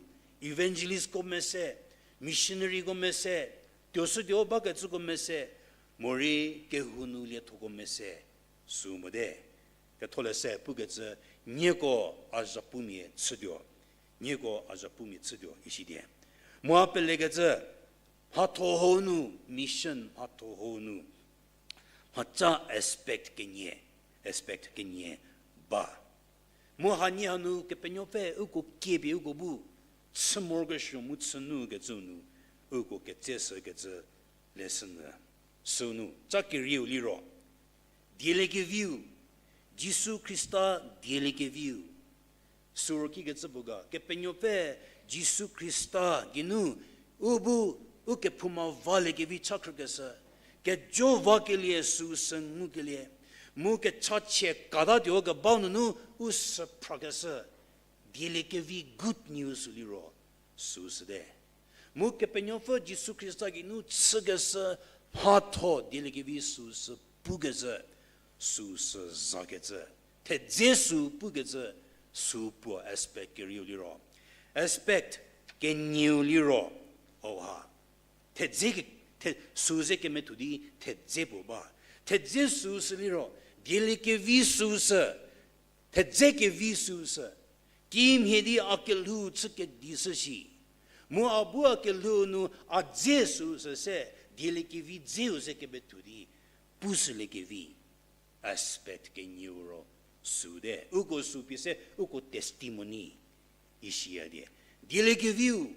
evangelistko mese, missionaryko mese, tuoshütuo bakecüko mese, morei kehou nu liethoko mese, Sü mote, ketholeshü pukecü, nieko a zhapumia chütuo, nieko a zhapumia chütuo isidie. Mu a pelekecü, mhatho hau nu, mission mhatho hau nu, mhaca aspect kenie, aspect kenie ba. Mu hanie hanu Kepenuopfü uko kiepie uko bu chü morokesuo mu chü nukecü nu, uko ketseshükecü leshü nyü. Sünu, ca kerieu liro, dieliekeviu, Jisu Khrista dieliekeviu. Süro kikecü puo ga, Kepenuopfü Jisu Khrista geinu, u bu, u kephouma valiekevi cha khrükeshü, kejo vakelie süu sü ngukelie, mu kechachie katatuo kebau nunu u sü phrakeshü, dieliekevi good news liro, süu süte. Mu Kepenuopfü Jisu Khrista geinu chükeshü mhatho dieliekevi süu sü pukecü, süu sü zakecü, thedze süu pukecü, süu puo aspect kerieu liro. Aspect kenieu liro, hauha. Thedze ke, the, süu ze kemethu di thedze puo ba. Thedze süu sü liro, dieliekevi süu sü, thedze kevi süu sü, kimhie di a kelhou chü kedishü shi. Mu a bu a kelhou nu a dze süu sü se, dieliekevi dzeu ze kemethu di, pushüliekevi. Aspect kenieu ro süu te. Uko süu pie se, uko testimony isiya die. Dieliekeviu,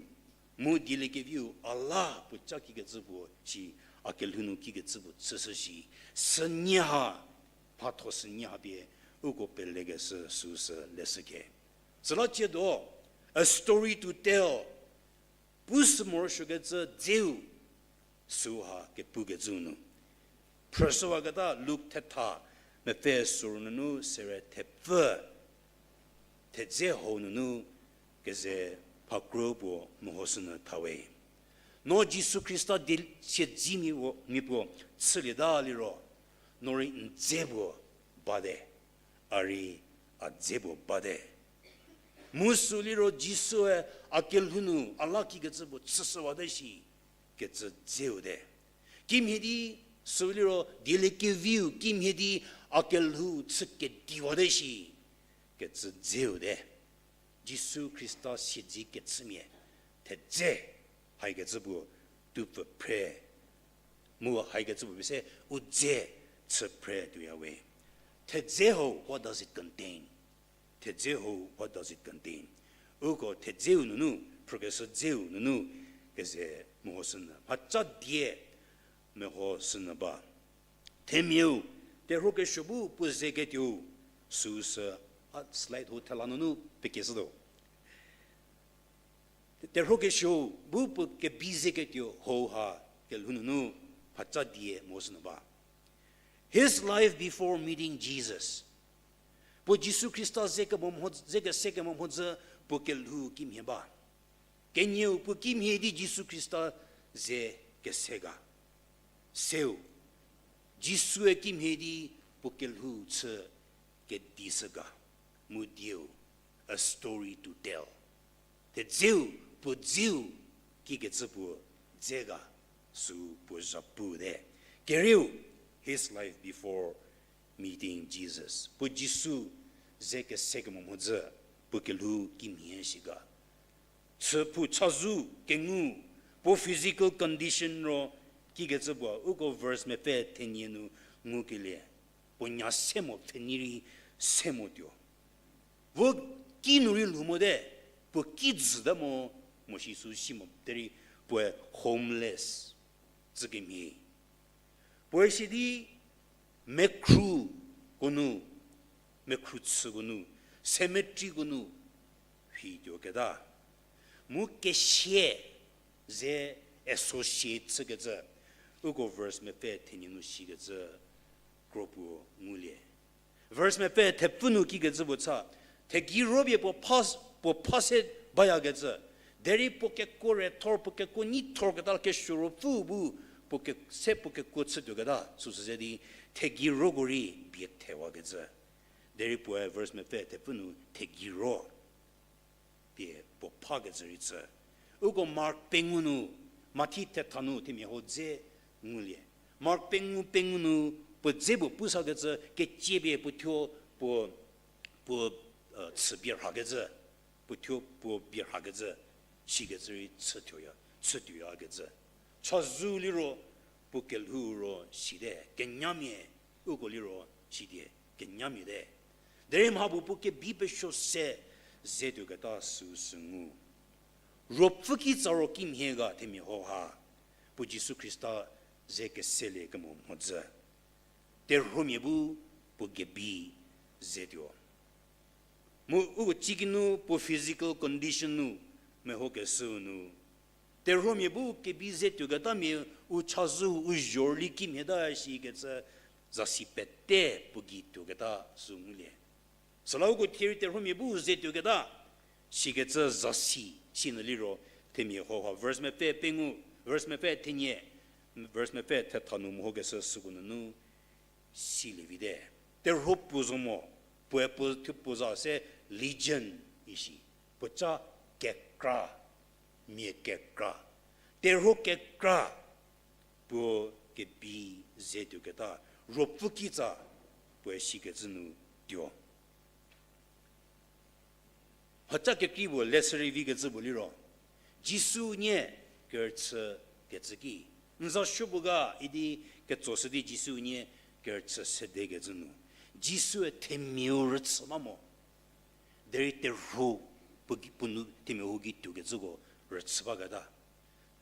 mu dieliekeviu a la puo ca kikecü puo shi, a kelhou nu kikecü puo chüshü shi, sünie ha, mhatho sünie ha pie, uko pelekeshü süu sü leshü khe. Süla ciedo, a story to tell. Pushü morosuokecü dzeu, süu ha kepukecü nu. Phrüshüwaketa Luk thetha mepfü süu nunu sere thepfü, thedze hau nunu keze phakrü puo mehoshünyü thawe. No Jisu Khrista di siedzimia puo, mia puo chülieta liro, no rei n dze puo bate, a rei a dze puo bate. Mu süu liro Jisue a kelhou nu a la kikecü puo chüshüwate shi, kecü dzeu te. Kimhie di süu liro dieliekeviu kimhie di a kelhou chü kediwate shi, kecü dzeu te. Jisu Khrista siedzi kechümia, thedze, haikecü puo tupfü phre. Mu haikecü puo pie se u dze chü phre tuoyawe. Thedze hau, what does it contain? Thedze hau, what does it contain? Uko thedzeu nunu, phrükeshü dzeu nunu, keze mehoshünyü. Mhaca die mehoshünyü ba. Themiau, terhuokesuo bu puo zeketuo, süu sü, a slide hau thela nunu pekeshütuo. Terhuokesuo bu puo kebi zeketuo hau ha kelhou nunu mhaca die mehoshünyü ba. His life before meeting Jesus. Puo Jisu Khrista ze kemo mho, ze kese kemo mhodzü puo kelhou kimhie ba. Kenieu puo kimhie di Jisu Khrista ze kese ga. Seu, Jisue kimhie di puo kelhou chü kedishü ga. Mu dieu, a story to tell. Thedzeu, puo dzeu, kikecü puo dze ga, süu puo zhapu te. Kerieu, his life before meeting Jesus. Puo Jisu ze kese kemo mhodzü, puo kelhou kimhie shi ga. Chüphou chazou kengu, puo physical condition ro kikecü puo, uko verse mepfü thenie nu ngukelie. Puo nya se mo pfhenei rei se motuo. Vo ki nu rei lhou mote, puo ki dzüte mo, mo shi sü si mo derei puoe homeless, tsükemhie. Puoe sidi mekhruko nu, mekhru chüko nu, cemeteryko nu, vituoketa. Mu kesie ze associate chükecü, uko verse mepfü thenie nu shikecü kro puo ngulie. Verse mepfü thepfü nu kikecü puo cha, thegei ro pie puo pha, puo pha se bayakecü, derei puo kekuo rethor, puo kekuo nyithorketa kesuo ruopfü bu, puo ke, se puo kekuo chütuoketa süsü ze di, thegei roko rei bie thewakecü. Derei puoe verse mepfü thepfü nu thegei ro pie puo phakecü rei chü. Uko Mark pengou nu, Mathi thetha nu themia hau dze ngulie. Mark pengou pengou nu Puo dze puo pusakecü, keciepie puo thuo, puo, puo, chü bie rhakecü, puo thuo puo bie rhakecü, sikecü rei chütuoya, chütuoyakecü. Chazou liro puo kelhou ro site, kenyamia, uko liro sidi, kenyamia te. Derei mha puo puo kebi pesuo se, ze tuoketa süu sü ngu. Ruopfü kitsa ro kimhie ga themia hauha, puo Jisu Khrista ze keselie kemo mhodzü. Terhuomia bu puo kebi ze tuo. Mu uko cikinu puo physical condition nu, mehokeshüu nu. Terhuomia bu kebi ze tuoketamia u chazou u zhorüli kimhieta shikecü zasi pete puo gei tuoketa sü ngulie. Süla uko thie rei terhuomia bu ze tuoketa, sikecü zasi, sinyü liro, themia hauha, verse mepfü pengou, verse mepfü thenie, verse mepfü thetha nu mehokeshü süko nunu, silie vite. Terhuo puo zo mo, puoe puo thuo puo za se legion isi. Puoca kekra, mia kekra. Terhuo kekra, puo kebi ze tuoketa, ruopfü kitsa, puoe sikecü nu tuo. Mhaca kekrei puo leshü rei vikecü puo liro, Jisu nie kerüchü kecü ki. N za supuo ga idi ketsoshü di Jisu nie kerüchü sedekecü nu. Jisue themiau rüchü ba mo. Derei terhuo puo gei, puo nu themiau gei tuokecüko rüchü baketa.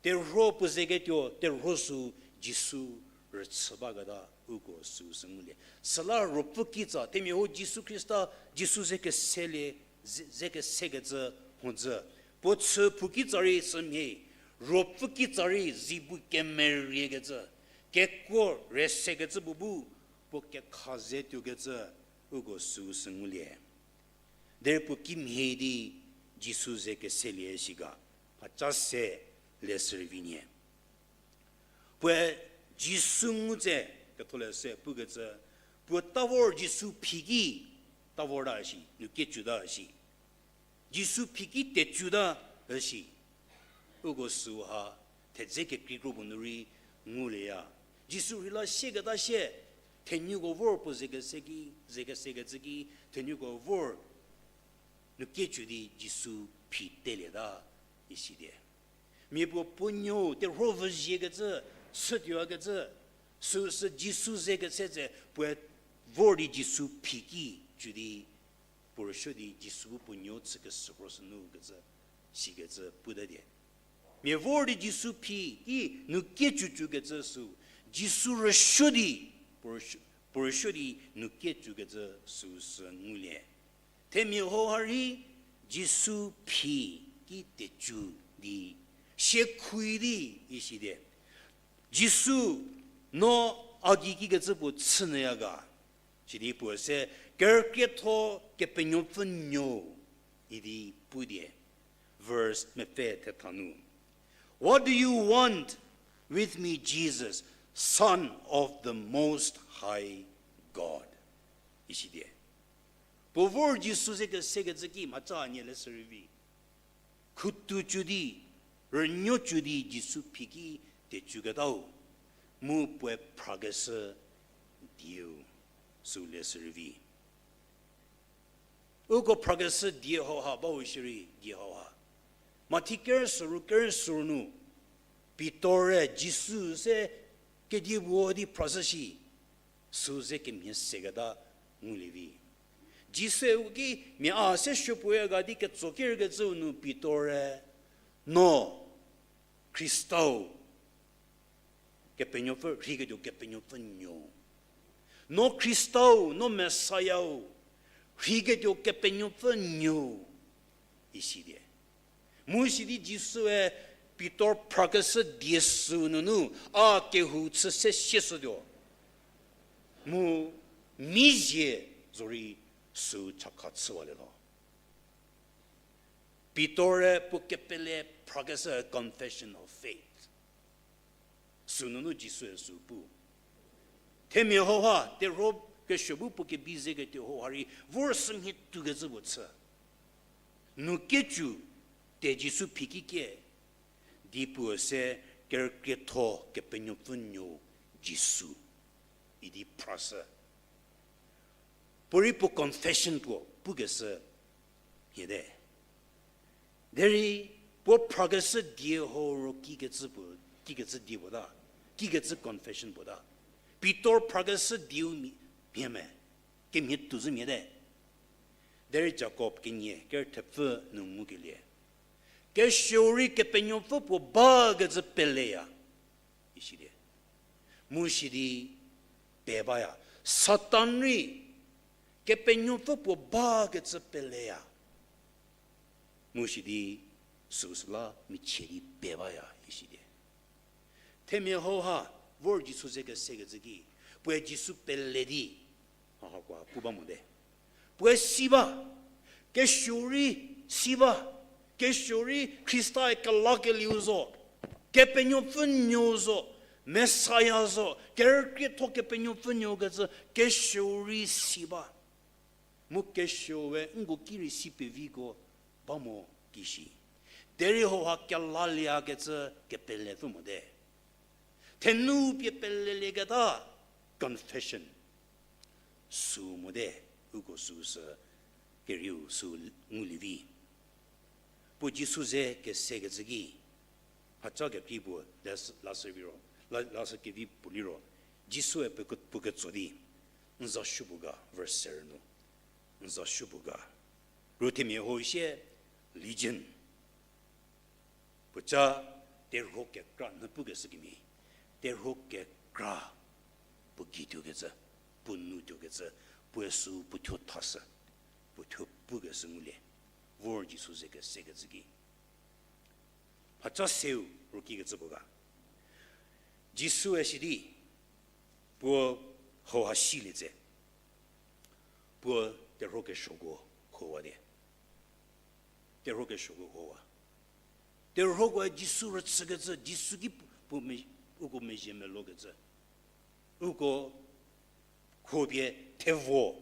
Terhuo puo zeketuo, terhuo sü Jisu rüchü baketa uko süu sü ngulie. Süla ruopfü kitsa, themiau Jisu Khrista, Jisu ze keselie, ze, ze kesekecü mhodzü. Puo chü phou kitsa rei sümhie, ruopfü kitsa rei zi bu kemeriekecü, kekuo rüsekecü puo bu, puo kekha ze tuokecü uko süu sü ngulie. Derei puo kimhie di Jisu ze keselie shi ga, mhaca se leshü rei vi nie. Puoe Jisu ngu tse, ketholeshü pukecü, puo ta vor Jisu phi ki, ta vorta shi, nu kiecuta shi. Jisu phi ki tecuta shi. Uko süu ha, thedze kekrei kro puo nu rei ngulieya. Jisu rheila sieketa sie, thenuko vor puo ze kese ki, ze kesekecü ki, thenuko vor nu kiecu di Jisu phi telieta, isi die. Mia puo puo nuo terhuo vüziekecü, chütuokecü, süu sü Jisu ze kese tse puoe vor di Jisu phi ki cu di, puo rüsuo di Jisu bu puo nuo chükeshü kro sünu kecü, sikecü puta die. Mia vor di Jisu phi ki nu kiecucukecü sü, Jisu rüsuo di, puo rüsuo, puo rüsuo di nu kiecukecü süu sü ngulie. Themia hauha rei Jisu phi ki tecu di, siekhui di isi die. Jisu, no a gei kikecü puo chünyüya ga. Sidi puo se, kerükrietho Kepenuopfü Nuou, idi pu die. Verse mepfü thetha nu. What do you want with me, Jesus, Son of the Most High God? Isi die. Puo vor Jisu ze kesekecü ki mhaca nie leshü rei vi. Khutucu di, rünuocu di Jisu phi ki tecuketau, mu puoe phrakeshü dieu, süu leshü rei vi. Uko phrakeshü die hauha bau shierei die hauha. Mathi kerü süru kerü süru nu, Pitor-e Jisu se kedie puo di phrashü shi, süu ze kemhie seketa ngulie vi. Jisue u ki mia a se supuoya ga di ketso kerkecüu nu Pitor-e, no Khristau, Kepenuopfü, rheiketuo Kepenuopfü Nuou. No Khristau, no Messiah-u, rheiketuo Kepenuopfü Nuou, isi die. Mu sidi Jisue Pitor phrakeshü die süu nunu, a kehou chü se sieshütuo. Mu mizie zorei süu chakha chüwalielho. Pitor-e puo kepele phrakeshü confession of faith. Sünunu Jisue sü pu. Themia hauha, terhuo kesuo bu puo kebi zeketuo hauha rei, vor sümhie tuokecü puo chü. Nu kecü, te Jisu phi ki kie, di puo se kerükrietho Kepenuopfü Nuou Jisu. idi phrashü. Puorei puo confession puo pukeshü mhiete. Derei puo phrakeshü die hau ro kikecü puo, kikecü die puo ta, kikecü confession puo ta. Pitor phrakeshü dieu mhie, mhie me, kemhie tuozhü mhiete. Derei Jakob kenie ker thepfü nu ngukelie, kesuo rei Kepenuopfü puo bakecü peleya, isidi. Mu sidi pe baya. Satan rei Kepenuopfü puo bakecü peleya. Mu sidi süu süla michie di pe baya, isidi. Themia hauha vor Jisu ze kesekecü ki, puoe Jisu pele di, ha, hakoha pu ba mote. Puoe si ba, kesuo rei si ba, kesuo rei Khrista-e kelakelieu zo, Kepenuopfü nuou zo, Messiah zo, kerükrietho Kepenuopfü nuou kecü kesuo rei si ba. Mu kesuoe nko ki rei si peviko ba mo kishi. Derei hauha kelaliekecü kepelepfü mote. Thenu pie pelelieketa confession sü mote, uko süsü kerieu sü ngulie vi. Puo Jisu ze kesekecü ki, mhaca kekrei puo las-, lashü viro, la-, lashü kevi puo liro, Jisue puo ke-, puo ketso di, n za supuo ga, verse ser nu, n za supuo ga. Ru themia hau sie, legion. Puoca terhuo kekra nyü pukeshü kemhie, terhuo kekra puo gei tuokecü, puo nu tuokecü, puoe sü puo thuo thashü, puo thuo pukeshü ngulie, vor Jisu ze kesekecü ki. Mhaca seu ro kikecü puo ga. Jisue sidi, puo hauha silie tse, puo terhuo kesuoko huowa di. Terhuo kesuoko huowa. Terhuokoe Jisu rüchükecü, Jisu ki puo, puo me-, uko mezhie melokecü. Uko khopie thevo.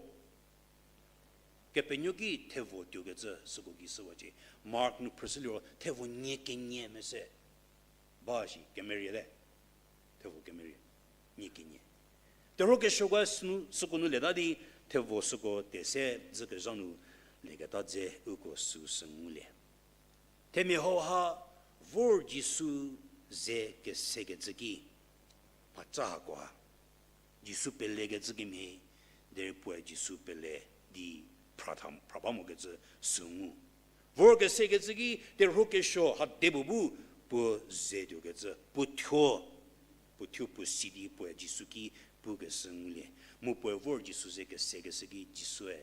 Kepenuo ki thevo tuokecü süko ki shüwacie. Mark nu phrüshü liro thevo nie kenie mese ba shi, kemerie te. Thevo kemerie, nie kenie. Terhuo kesuoko sünu, süko nu leta di, thevo süko te se dzükezha nu leketa dze uko süsü ngulie. Themia hauha vor Jisu ze kesekecü ki, mhaca hakoha Jisu pelekecü kemhie, derei puoe Jisu pele di phra tha, phra ba mokecü sü ngu. Vor kesekecü ki terhuo kesuo ha de puo bu puo ze tuokecü, puo thuo, puo thuo puo si di puoe Jisu ki pukeshü ngulie. Mu puoe vor Jisu ze kesekeshü ki Jisue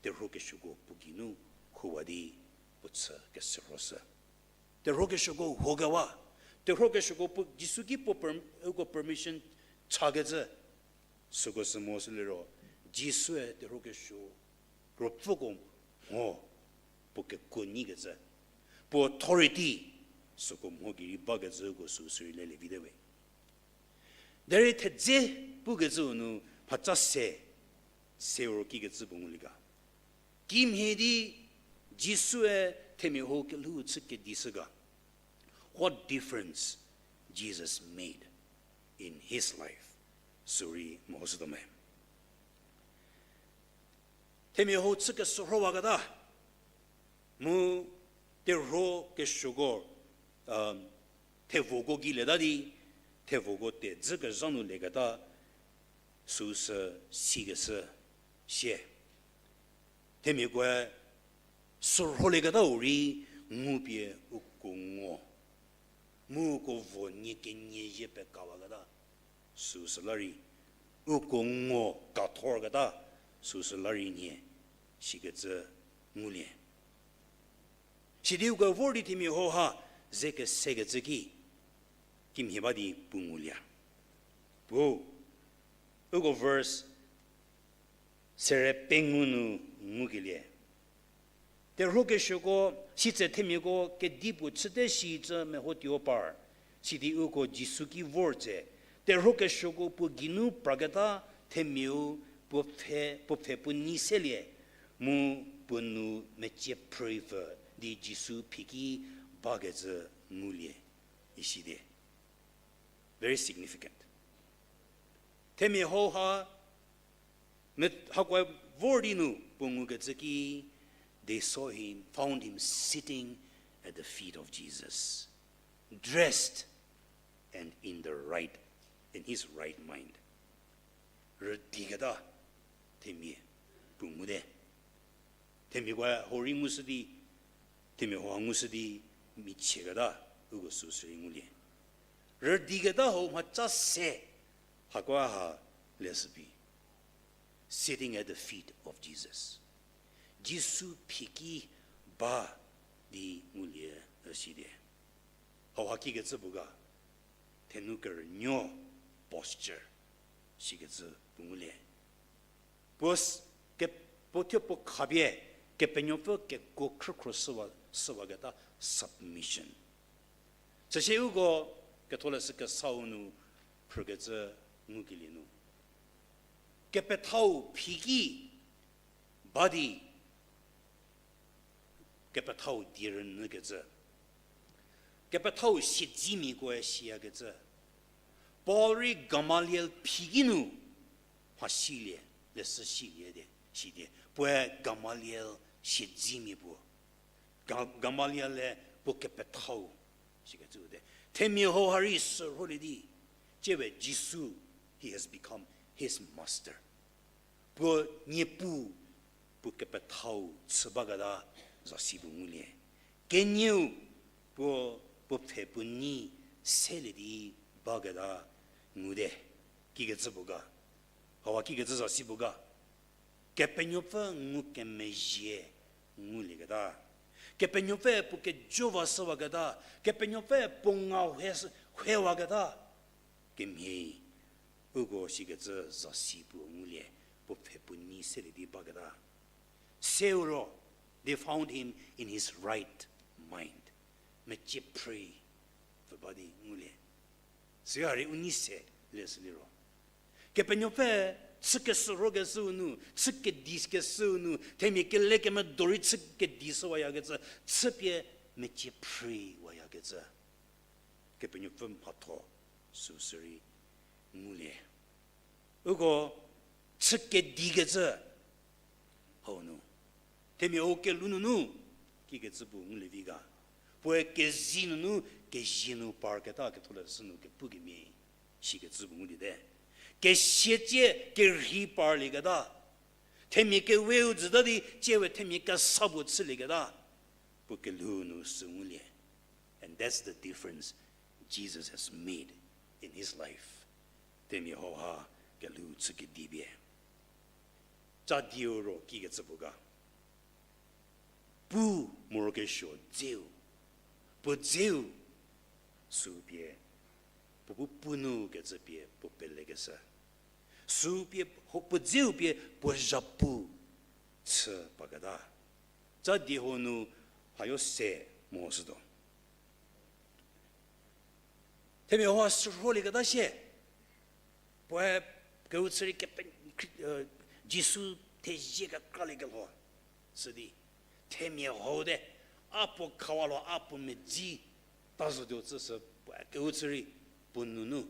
terhuo kesuoko puo geinu huowa di puo chü keshürhoshü. Terhuo kesuoko huokewa, terhuo kesuoko puo Jisu ki puo per-, uko permission chakecü, süko sü mo sü liro, Jisue terhuo kesuo ruopfüko mho puo kekuo nyikecü, puo authority süko mho gei rei bakecüko süsü rei lelie vite we. Derei thedze pukecüu nu mhaca se, seu ro kikecü puo ngulie ga. Kimhie di Jisue themia hau kelhou chü kedishü ga. What difference Jesus made in his life? Sürei mehoshütuo me. Themia hau chü keshürhowaketa, mu terhuo kesuoko, um, thevoko gei leta di, thevoko te dzükezha nu leketa, süsü sikeshü sie. Themiakoe sürholieketau rei ngupie uko ngo, mu uko vo nie kenie zhie pekawaketa, süsü la rei, uko ngo kathorketa, süsü la rei nie, sikecü ngulie. Sidi uko vor di themia hau ha ze kesekecü ki, kimhie ba di pu ngulie. Puo, uko verse sere pengou nu ngukelie. Terhuo kesuoko, sitse themiako kedipuo chüte shicü mehotuo par, sidi uko Jisu ki vor tse, terhuo kesuoko puo geinu praketa themiau puo pfhe, puo pfhe puo nyi selie, mu puo nu mecie phrüipfü di Jisu phiki bakecü ngulie, isi di. Very significant. Themia hauha, me-, hakoe vor di nu puo ngukecü ki, they saw him, found him sitting at the feet of Jesus, dressed and in the right, in his right mind. Rüdiketa themia puo ngude. Themiakoe hau rei ngushü di, themia hau ngushü di, michieketa, uko süsü rei ngulie. Rüdiketa hau mhaca se, hakoe ha leshü phi, sitting at the feet of Jesus. Jisu phi ki ba di ngulie üsidi. Hauha kikecü puo ga, thenu kerünuo posture, sikecü puo ngulie. Puo s-, ke-, puo thuo puo khapie, Kepenuopfü kekuo khrükhro shüwa, shüwaketa submission. Süsie uko ketholeshü kesau nu phrükecü ngukelie nu, kepethau phi ki ba di, kepethau die rünyükecü, kepethau siedzemiakoe siyakecü. Paul rei Gamaliel phi ki nu mha silie, leshü silie di, sidi. Puoe Gamaliel siedzemia puo. Ga-, Gamaliel-e puo kepethau, sikecü te. Themia hau ha rei sürholie di, tsie we Jisu, he has become his master. Puo niepuu, puo kepethau chü baketa zasi puo ngulie. Kenieu, puo, puo pfhe puo nyi selie di baketa ngude. Kikecü puo ga. Hauha kikecü zasi puo ga. Kepenuopfü ngukemezhie ngulieketa. Kepenuopfü puo kejo va shüwaketa. Kepenuopfü puo nga hue-, huewaketa. Kemhie, uko sikecü zasi puo ngulie, puo pfhe puo nyi selie di baketa. Seu ro, they found him in his right mind. Mecie phrü pfü ba di ngulie. Süha rei u nei se leshü liro, Kepenuopfü chü keshürhokeshüu nu, chü kedikeshüu nu, themia kele kemedo rei chü kedishüwayakecü, chüpie mecie phrüwayakecü. Kepenuopfü mhatho süsü rei ngulie. Uko chü kedikecü hau nu, themia hau kelhou nunu, kikecü puo ngulie vi ga. Puoe kezei nunu, kezie nu parketa ketholeshü nu kepukemia, sikecü puo ngulie te. Kesiatsie kerhei parlieketa. Themia keweu jüta di, tsie we themia kesa puo chülieketa. Puo kelhou nu sü ngulie. And that's the difference Jesus has made in his life. Themia hauha kelhou chü kedipie, ca dieu ro kikecü puo ga. Pu morokesuo dzeu. Puo dzeu sü pie, puo bu pu nu kecü pie puo pelekeshü. Sü pie, ho-, puo dzeu pie puo zhapu chü paketa. Ca die hau nu hayo se mo shütuo. Themia hau sürholieketa sie. Puoe kehou chü rei kepe-, Khri-, eh, Jisu thezie kekraliekelho. Sidi, themia hau te, a puo khawa lo a puo medzi ta zotuo cü sü, puoe kehou chü rei puo nunu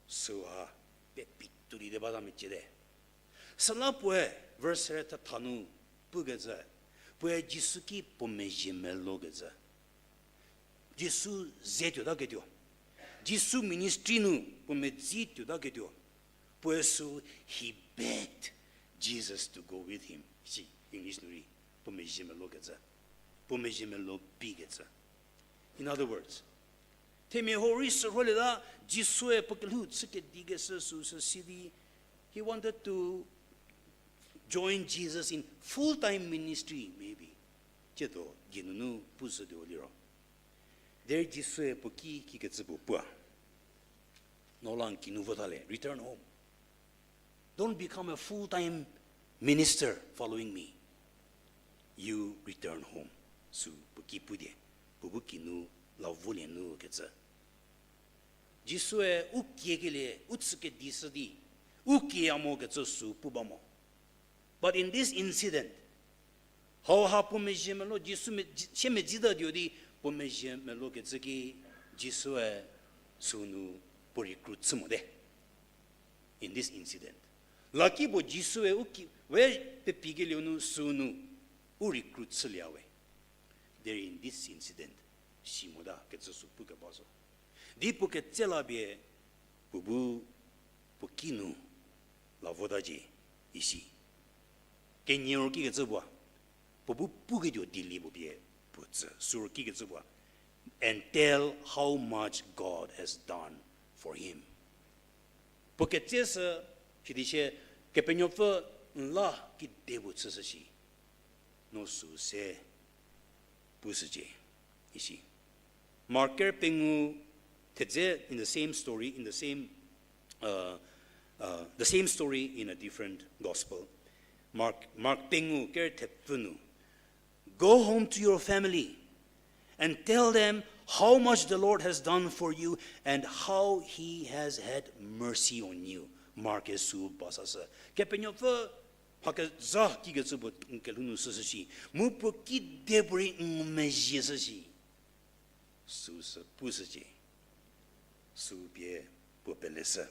süha pepi tuolie di bata mecie te. Süla puoe verse thetha nu pukecü, puoe Jisu ki puo mezhie melokecü. Jisu ze tuotaketuo. Jisu ministry nu puo medzi tuotaketuo. Puoe sü, he begged Jesus to go with him. Si, English nu rei, puo mezhie melokecü. Puo mezhie melo bikecü. In other words, themia hau rei sürholieta, Jisue puo kelhou chü kedikeshü süsü si di, he wanted to join Jesus in full-time ministry, maybe. Tsiedo, die nunu pushütuo liro. Derei Jisue puo ki kikecü puo pua. No la n kinu votale, return home. Don't become a full-time minister following me. You return home. Sü puo ki pudi, puo bu kinu la volie nu kecü. Jisue u kiekelie, u chü kedishü di, u kie a mokecü sü pu ba mo. But in this incident, hauha puo mezhie melo, Jisu me-, sie medzitatuo di, puo mezhie melokecü ki, Jisue sünu puo recruit chü mote. In this incident, lakipuo Jisue u ki, we pepikelieu nu sünu u recruit chüliewe. Derei in this incident, si mota kecü sü pukeba zo. Di puo ketse la pie, puo bu puo kinu la votacie isi. Kenie ro kikecü puo, puo bu puketuo dilie puo pie puo tsü, sü ro kikecü puo, and tell how much God has done for him. Puo ketse sü, sidi sie, Kepenuopfü n la kedipuo chüshü shi, no sü se pushücie isi. Mark ker pengou thedze, in the same story, in the same, uh, uh, the same story in a different gospel. Mark, Mark pengou ker thepfü nu, Go home to your family and tell them how much the Lord has done for you and how he has had mercy on you. Mark-e sü ba sashü. Kepenuopfü mha kezha kikecü puo n kelhou nu shüshü shi, mu puo kedipuorei n ngumezhie shü shi, sü sü pushücie. Sü pie puo peleshü.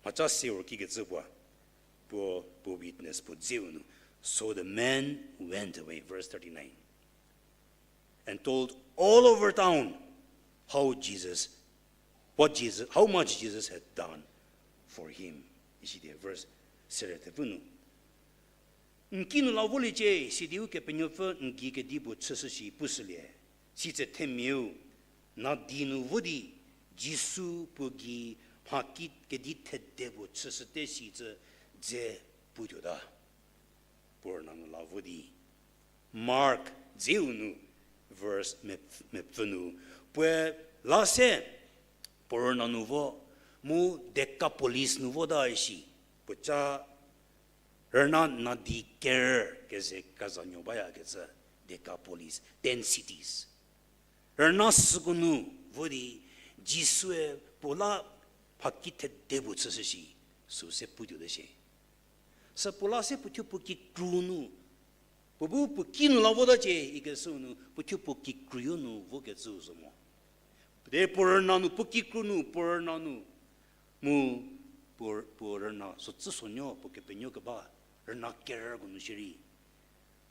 Mhaca se ro kikecü puo, puo, puo witness puo dzeu nu. So the man went away, verse thirty-nine, and told all over town how Jesus, what Jesus, how much Jesus had done for him. Isi di verse sere thepfü nu. N kinu la voliecie, sidi Ukepenuopfü n gei kedipuo chüshü shi pushülie. Sitse themiau nadi nu vo di, Jisu puo gei mha ki kedi thede puo chüshüte sicü dze putuota. Puo rüna nu la vo di. Mark dzeu nu, verse mep-, mepfü nu, puoe la se puo rüna nu vo, mu Decapolis nu vota shi, puoca rüna nadi ker keze kazanuo bayakecü, Decapolis, ten cities. Rüna süko nu vo di, Jisue puo la mha ki thede puo chüshü shi, sü se putuote shie. Sü puo la se puothuo puo kikru nu, puo bu puo kinu la votacie ikeshü nu, puothuo puo kikruyo nu vokecü zo mo. Derei puo rüna nu, puo kikru nu, puo rüna nu, mu puo, puo rüna sü tsü sonuo puo kepenuo keba, rüna kerüko nu shierei,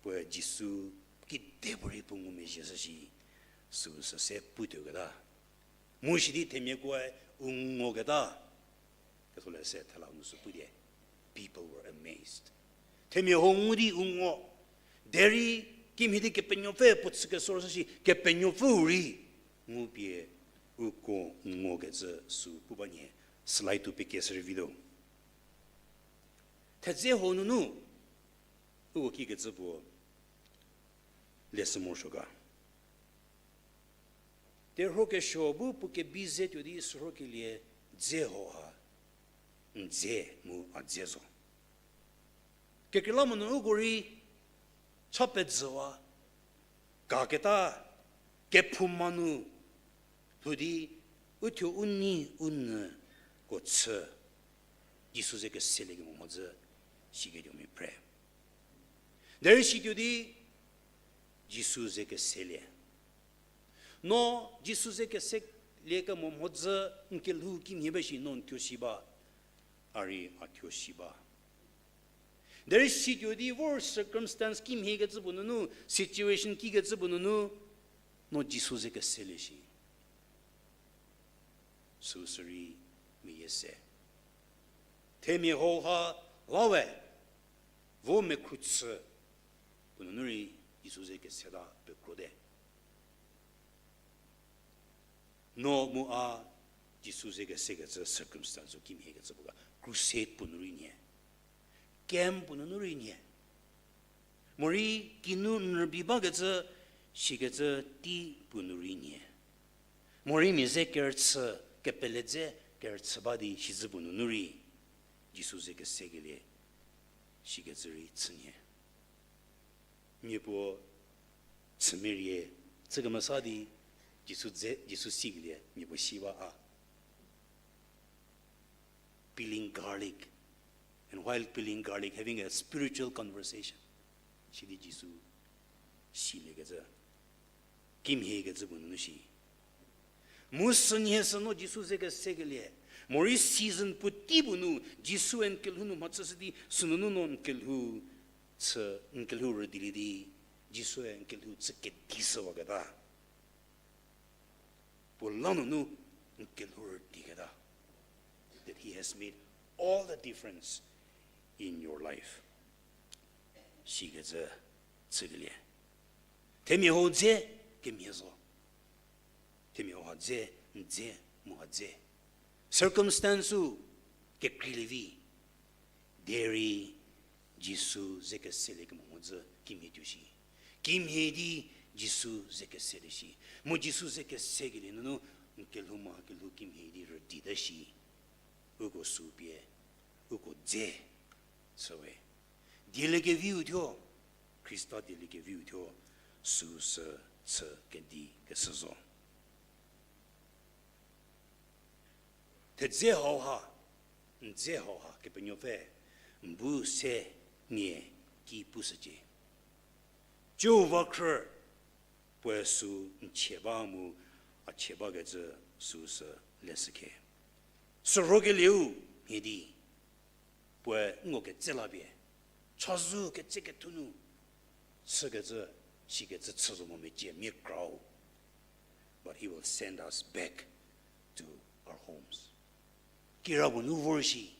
puoe Jisu kedipuorei puo ngumezhie shü shi, sü sü se putuoketa. Mu sidi themiakoe u ngoketa. Ketholeshü thela nu sü pu die. People were amazed. Themia huo ngu di u ngo. Derei kimhie di Kepenuopfü puo chükeshü shü shi, Kepenuopfü rei ngu pie uko ngokecü sü pu ba nyie. Slide to pekeshü rei vituo. Thedze ho nunu, uko kikecü puo leshü morosuo ga. Terhuo kesuo bu puo kebi ze tuo di sürhokelie dze ho ha, n dze mu a dze zo. Kekreilamonyü uko rei cha pezüwa, kaketa, kephouma nu lhou di, uthuo u nei u nyüko chü, Jisu ze keselie kemo mhodzü, siketuo mia phre. Derei situo di, Jisu ze keselie. No Jisu ze keselie kemo mhodzü n kelhou kimhie ba shi no n thuo si ba, a rei a thuo si ba. Derei situo di vor circumstance kimhiekecü puo nunu, situation kikecü puo nunu, no Jisu ze keselie shi. Süu sürei meyie se. Themia hau ha la we, vo mekhru chü, puo nunu rei Jisu ze keseta pekrote. No mu a Jisu ze kesekecü circumstance-u kimhiekecü puo ga, crusade puo nu rei nhie, camp puo nunu rei nhie, morei kinu n rübei bakecü, sikecü tei puo nu rei nhie, morei mia ze kerüchü, kepele dze kerüchü ba di sizü puo nunu rei, Jisu ze kesekelie, sikecü rei chü nhie. Mia puo chümerie, chü kemesa di, Jisu dze, Jisu sikelie mia puo si ba a. Peeling garlic. And while peeling garlic, having a spiritual conversation. Sidi Jisu siliekecü, kimhiekecü puo nunu shi. Mu sünhie sü no Jisu ze kesekelie, Morei season puotei puo nu, Jisue n kelhou nu mhachüshü di, sünunu no n kelhou chü, n kelhou rüdilie di, Jisue n kelhou chü kedi shüwaketa. Puo la nunu n kelhou rüdiketa. That he has made all the difference in your life. Sikecü chükelie. Themia hau dze kemhie zo. Themia hau ha dze, n dze, mu ha dze. Circumstance-u kekreilie vi. Derei Jisu ze keselie kemo mhodzü kimhie tuo shi. Kimhie di Jisu ze keselie shi. Mu Jisu ze kesekelie nunu n kelhou ma kelhou kimhie di rüdita shi. Uko sü pie, uko dze chüwe. Dieliekeviu thuo, Khrista dieliekeviu thuo, süsü chü kedi keshü zo. Thedze hauha, n dze hauha Kepenuopfü n bu se nie ki pushücie. Jihova khrü puoe sü n chie ba mu a chie bakecü süsü leshükhe. Sürhokelieu mhie di puoe n ngo ketse la pie, chazou ketse kethu nu chükecü, sikecü chü zo mo mecie mia krau. But he will send us back to our homes. Kirapuo nu vor shi,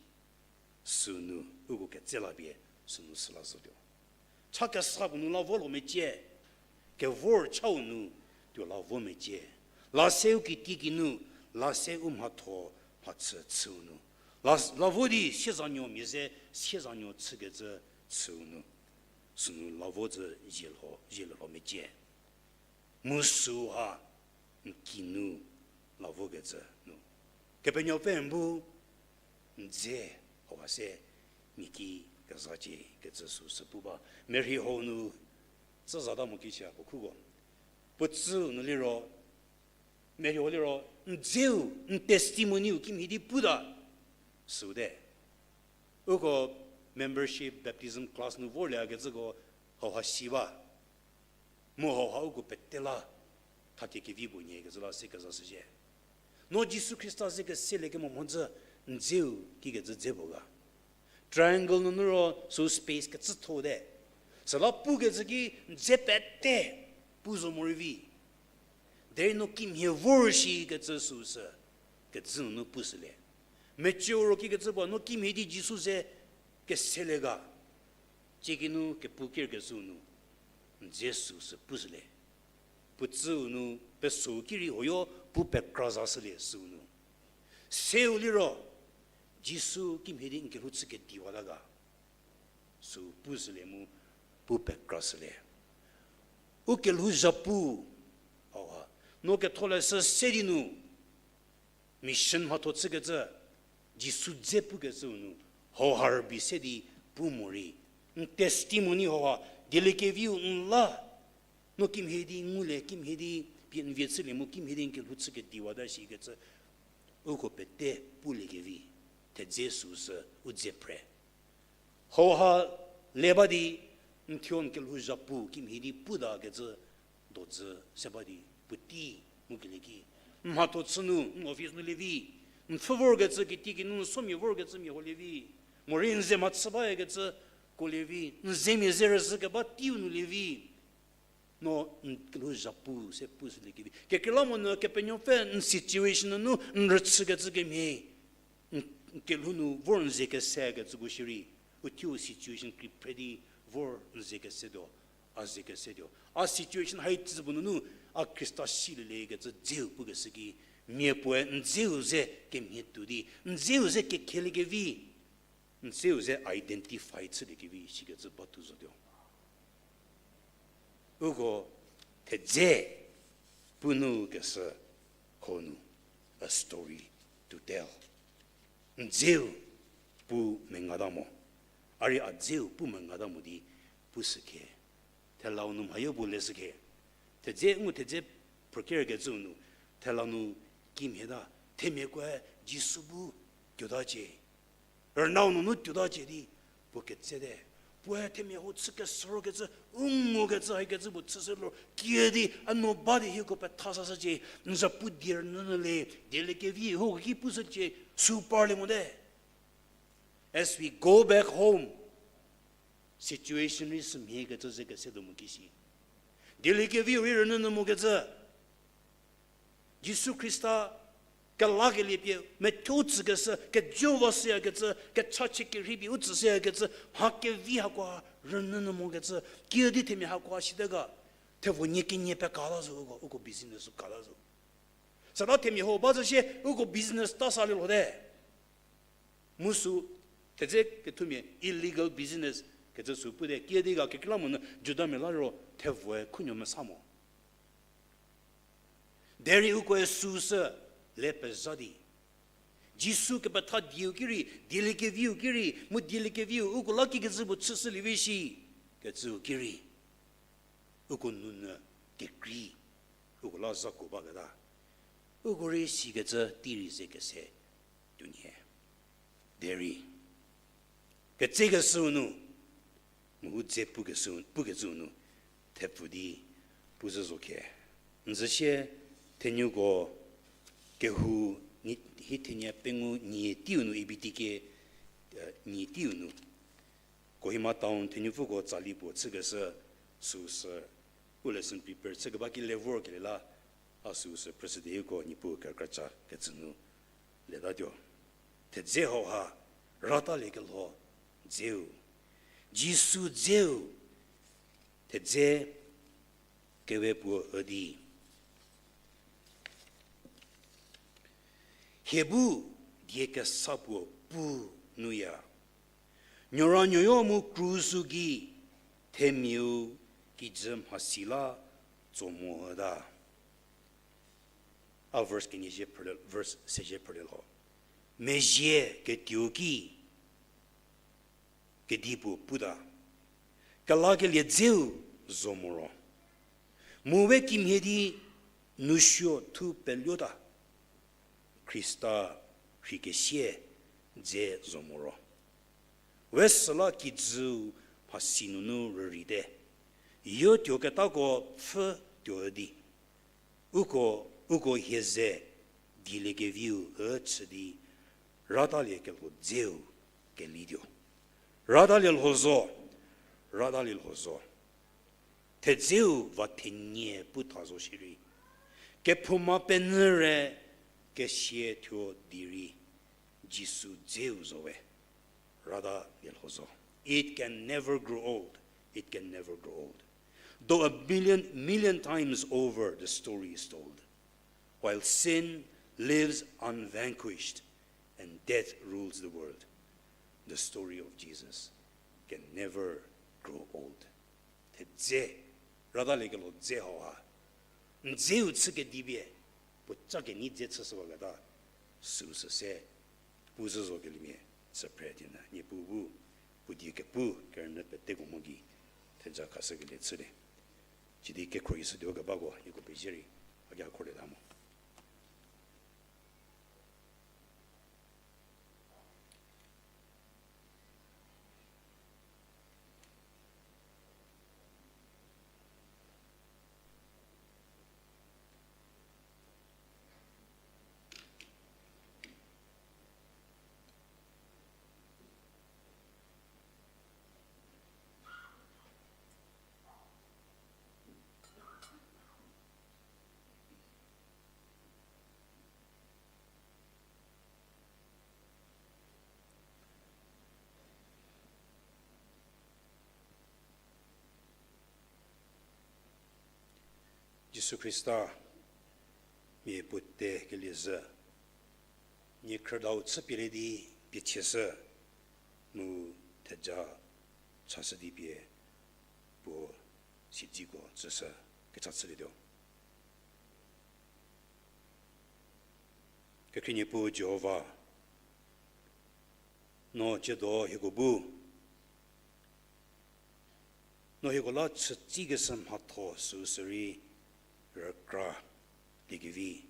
sünu uko ketse la pie, sünu süla zotuo. Cha kesa puo nu la vo lo mecie, kevor chau nu tuo la vo mecie. La se u kitiekinu, la se u mhatho mhachü chüu nu. La, la vo di siezanuo mia ze, siezanuo chükecü chüu nu. Sünu la vo zü zielho, zielho mecie. Mu süu ha n kinu la vokecü nu. Kepenuopfü n bu n dze hauha se mia ki kezacie kecü süsü pu ba. Merhi hau nu tsü zata mo kichia puo khuko. Puo tsüu nu liro, merhi hau liro, n dzeu, n testimony-u kimhie di puta, süu te. Uko membership, baptism class nu vorliekecüko hauha si ba. Mu hauha uko pete la, thatie kevi puo nyie kecü la se kezashüzhie. No Jisu Khrista ze keselie kemo mhodzü n dzeu kikecü dze puo ga. Triangle nunu ro sü space kecütho te. Süla pukecü ki n dze pete pu zo morei vi. Derei no kimhie vor shi kecü süsü, kecü nunu pushülie. Mecüu ro kikecü puo no kimhie di Jisu ze keselie ga. Ciekinu kepu kerkecüu nu, n dze süsü pushülie. Puo tsüu nu, pesou ki rei hoyo pu pekra zashülie süu nu. Seu liro, Jisu kimhie di n kelhou chü kediwata ga. Süu pushülie mu, pu pekrashülie. U kelhou zhapu, hauha, no ketholeshü se di nu, mission mhatho chükecü, Jisu dze pukecüu nu, hauha rübei se di pu morei, n testimony hauha, dieliekeviu n la, no kimhie di ngulie, kimhie di pie n vie chülie mu, kimhie di n kelhou chü kediwata shikecü, uko pete puliekevi, thedze süsü u dze phre. Hauha le ba di, n thuo n kelhou zhapu kimhie di putakecü, dozü se ba di puotei ngukelie ki. N mhatho chü nu, n office nu lievi, n pfhü vorkecü kitiekinu, n somia vorkecü mia ho lievi, morei n ze mhachü bayakecü ko lievi, n zemia ze rüzhü keba teiu nu lievi. No n kelhou zhapu se pushüliekevi. Kekreilamonyü Kepenuopfü n situation nunu n rüchükecü kemhie, n kelhou nu vor n ze kesekecüko shierei, u thuo situation kri phre di vor n ze kesetuo, a ze kesetuo. A situation hai tsü puo nunu, a Khrista silieliekecü dzeu pukeshü ki, mia puoe n dzeu ze kemhie tuo di, n dzeu ze kekheliekevi, n dzeu ze identify chüliekevi shikecü batuo zotuo. Uko thedze pu nu keshü hau nu, a story to tell. N dzeu pu mengata mo. A rei a dzeu pu mengata mo di pushükhe. Thelau nu mhayo puo leshükhe. Thedze ngu thedze phrükerkecüu nu, thela nu kimhieta, themiakoe Jisu bu tuotacie. Rünau nunu tuotacie di, puo ketsete. Puoe themia hau chü kesürokecü, u ngokecü, haikecü puo chüshü liro, kiüdi, a no ba di hieko petha sashücie, n za pu die rünyünyü le, dieliekevi, hau ki pushücie, sü parlie mote. As we go back home, situation rei sümhie kecü ze kese tuo mo kisi. Dieliekeviu rei rünyünyü mokecü. Jisu Khrista kelakelie pie methuo tsükeshü, kejo va süyakecü, kechachie kerhei pie u tsü süyakecü, mha kevi hakoha rünyünyü mokecü, kiüdi themia hakoha site ga, thevo nie kenie peka la zo uko, uko business ka la zo. Süla themia hau ba zü shie, uko business ta salie lote. Mu sü, thedze kethumia illegal business kecü sü pute, kiüdi ga kekreilamonyü Judamia la ro thevoe khunuo mesa mo. Derei ukoe süsü le pezha di, Jisu kepetha dieu ki rei, dieliekeviu ki rei, mu dieliekeviu uko la kikecü puo chüshülievi shi, kecüu ki rei, uko nounyü kekrei, uko la zhakuo baketa, uko rei sikecü tei rei ze kese tuonie. Derei ketsekeshüu nu, mu u dze pukeshü, pukecüu nu, thepfu di pu zhü zo khe. N zü sie thenuko kehou, hie thenie pengou nie teiu nu, A B T K, nie teiu nu, Kohima Town thenupfüko tsali puo chükeshü süsü, u lesson prepare chükeba ki le vorkelie la, a süsü president uko Niepuu kerükra cha kecü nu letatuo. Thedze hauha, rataliekelho dzeu. Jisu dzeu. Thedze kewe puo üdi. Hie bu die kesa puo pu nuya. Nuoranuoyo mu krusu gei themiau kijü mhasi la tso mo üta. A verse kenie zie phrülie, verse se zie phrülie lho. Mezhie ketuo ki kedipuo puta, kelakelie dzeu zo moro. Mu we kimhie di nousuo thu peluota, Khrista rheikesie dze zo moro. We süla kijüu mhasi nunu rürite, yotuoketako pfhü tuo di. Uko, uko hie ze dieliekeviu ü chü di, rataliekelho dzeu kelituo. Ratalie lho zo, ratalie lho zo. Thedzeu va thenie pu tha zo shierei, kephouma penyü re kesia thuo di rei, Jisu dzeu zo we. Ratalie lho zo. It can never grow old. It can never grow old. Though a million, million times over the story is told, while sin lives unvanquished and death rules the world, the story of Jesus can never grow old. Thedze, rataliekelho dze hauha, n dzeu chü kedipie, puoca kenei dze chüshüwaketa, süsü se, pu zhü zo keliemia, chü phre di nyü, Niepuu bu, puo die kepu, kerünyü peteko mo gei, theja khashükelie chülie. Sidi kekhruohi shütuo kebako, nieko pezie rei, a ki a khorlieta mo. Jisu Khrista, mia puo te kelie zhü, nie khrüdau chüpielie di pie chieshü, mu theja chashü di pie puo siedziko tsüshü kecha chülietuo. Kekhrie Niepuu Jihova, no tsiedo hieko bu, no hieko la chütsikeshü mhatho süsü rei rükra liekevi.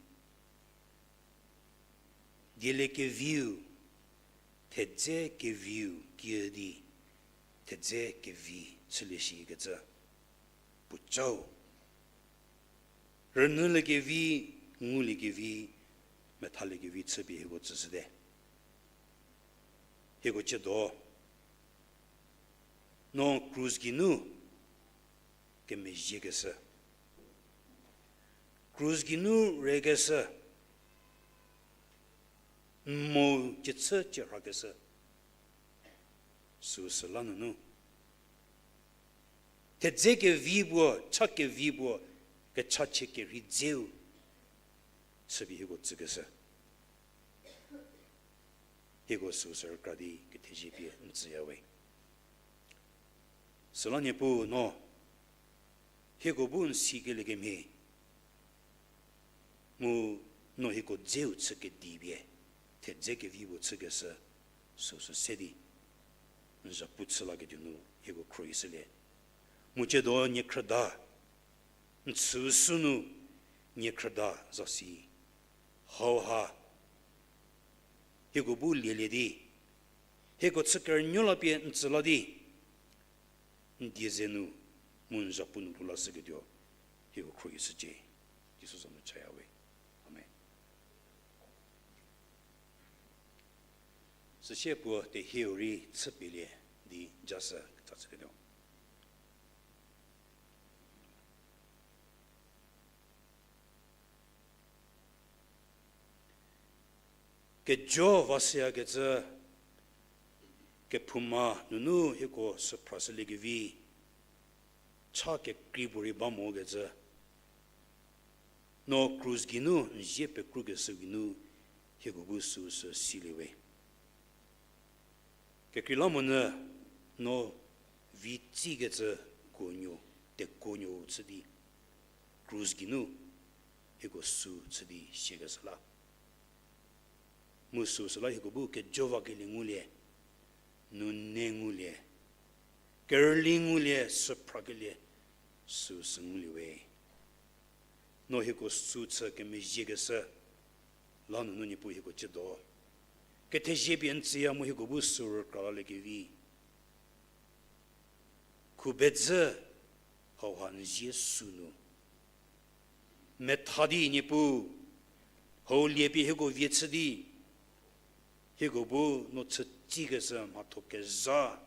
Dieliekeviu, thedze keviu kiüdi, thedze kevi chülie shikecü puocau rünyüliekevi, nguliekevi, methaliekevi chüpie hieko tsüshüte. Hieko ciedo, no krus geinu kemezhiekeshü, krus geinu rekeshü, n mo ciechü cie rhakeshü, süu süla nunu thedze kevi puo, cha kevi puo, kechachie kerhei dzeu chüpie hieko tsükeshü, hieko süu sü rükra di kethezie pie n tsüya we. Süla Niepuu, no hieko bu n sikelie kemhie, mu no hieko dzeu chü kedipie thedze kevi puo chükeshü süu sü se di n zhapu chü laketuo nu hieko khruohishülie. Mu ciedo niekhrüda, n chüu sünu niekhrüda zasi hauha hieko bu lielie di, hieko chü kerünuo la pie n tsü la di, n die ze nu mu n zhapu nu lhou lashüketuo hieko khruohishücie. Jisu za nu chaya we. Amen. Süsie puo tehieu rei chüpielie di jashü ketsa chülietuo. Kejo vashüyakecü kephouma nunu hieko süphrashüliekevi cha kekrei puorei ba mokecü, no krus geinu n zie pekrukeshü geinu hieko bu süu sü silie we. Kekreilamonyü no vi tsikecü kuonuo, tekuonuo chü di krus geinu hieko süu chü di siekeshü la. Mu süu süla hieko bu kejo vakelie ngulie, nune ngulie, kerüli ngulie, süphrakelie, süu sü ngulie we. No hieko süu chü kemezhiekeshü la nunu Niepuu hieko ciedo kethezie pie n tsüya mu hieko bu süu rükra laliekevi khubedzü hauha n zie sünu metha di Niepuu, hau lie pie hieko vie chü di, hieko bu no chütsikeshü mhatho kezha,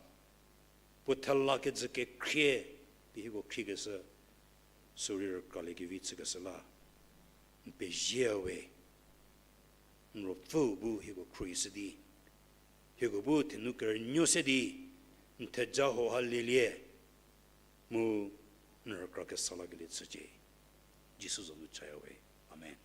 puo thela kejü kekhrie pie hieko khriekeshü, süu rei rükraliekevi chükeshü la n pezie we. N Ruopfüu bu hieko khruohishü di, hieko bu thenu kerünuo se di n theja hauha lielie mu n rükra kesa lakelie chücie. Jisu za nu chaya we. Amen.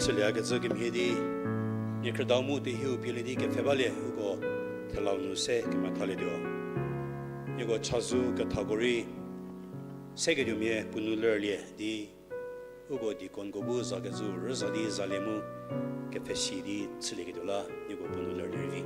Chüliekecü kemhie di, niekhrüdau mu tehieu pielie di kepfhe balie uko thelau nu se kemethalietuo. Nieko chazou kethako rei seketuomia puo nu lerlie di, uko deaconko bu zakezhau rüza di zalie mu kepfhesi di chülieketuo la nieko puo nu lerlie rei vi.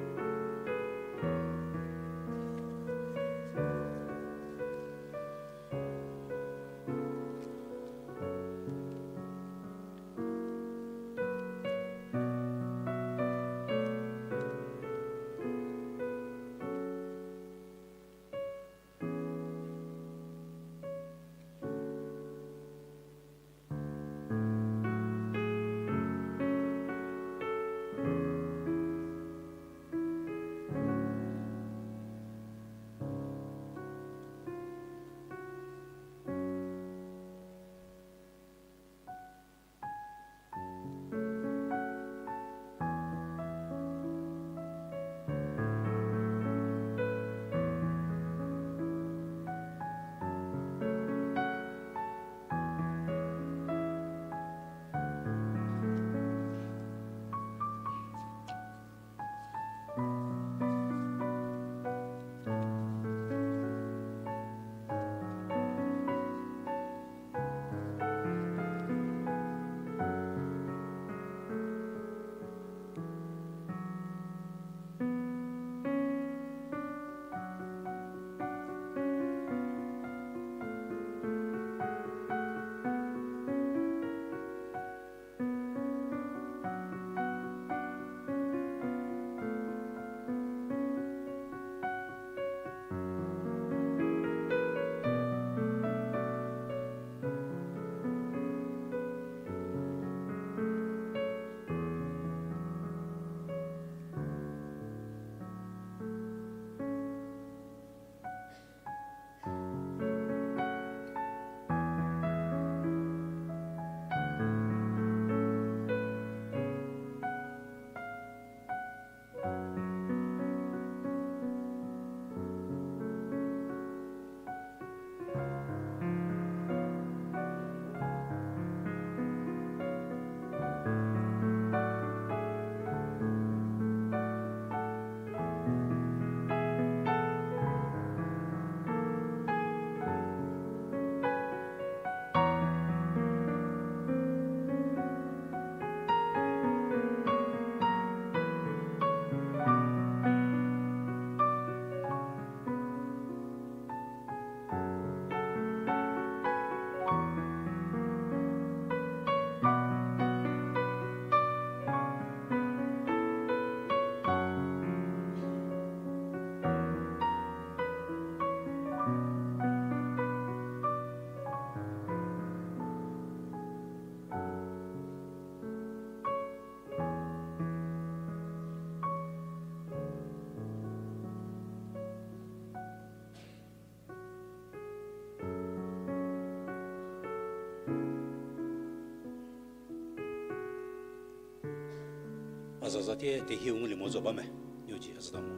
Zaza thie tehieu ngulie mo zo ba me, nieu ji a züta mo,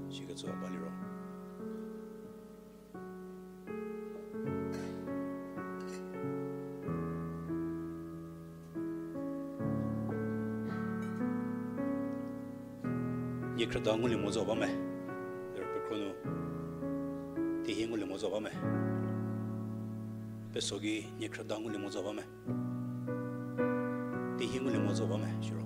sikecü ba liro. Niekhrüda ngulie mo zo ba me, ler pekhro nu, tehie ngulie mo zo ba me, peso gei niekhrüda ngulie mo zo ba me. Tehi ngulie mo zo ba me, siro.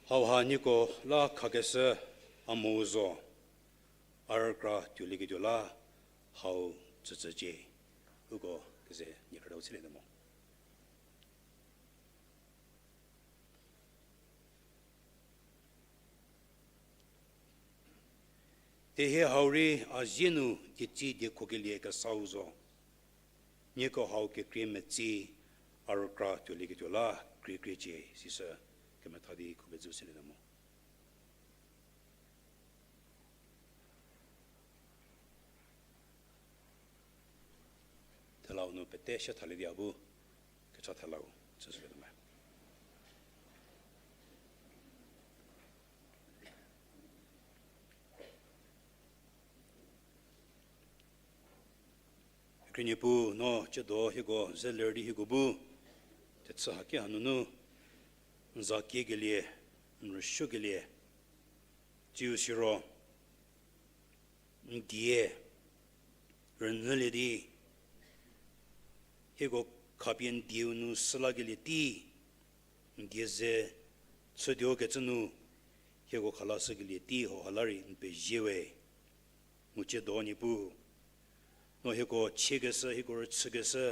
Hauha nieko la khakeshü a mou zo, a rükra tuolieketuo la hau tsütsücie. Uko keze niekhrüdau chülie te mo. Tehie hau rei a zie nu dietsi diekhokelie kesau zo. Nieko hau kekrie metsi a rükra tuolieketuo la kriekriecie, sisü kemetha di khubezü selie te mo. Thelau nu pete sha thalie di a bu kecha thelau tsüshülie te me. Krie Niepuu, no tsiedo hieko ze ler di hieko bu thechü haki hanunu n za kiekelie, n rüsuokelie, tsiu siro n die rünyülie di hieko khapie n dieu nu sülakelie tei, n die ze chütuokecü nu hieko khalashükelie tei hauha la rei n pezie we. Mu tsiedo Niepuu, no hieko chiekeshü, hieko rüchükeshü,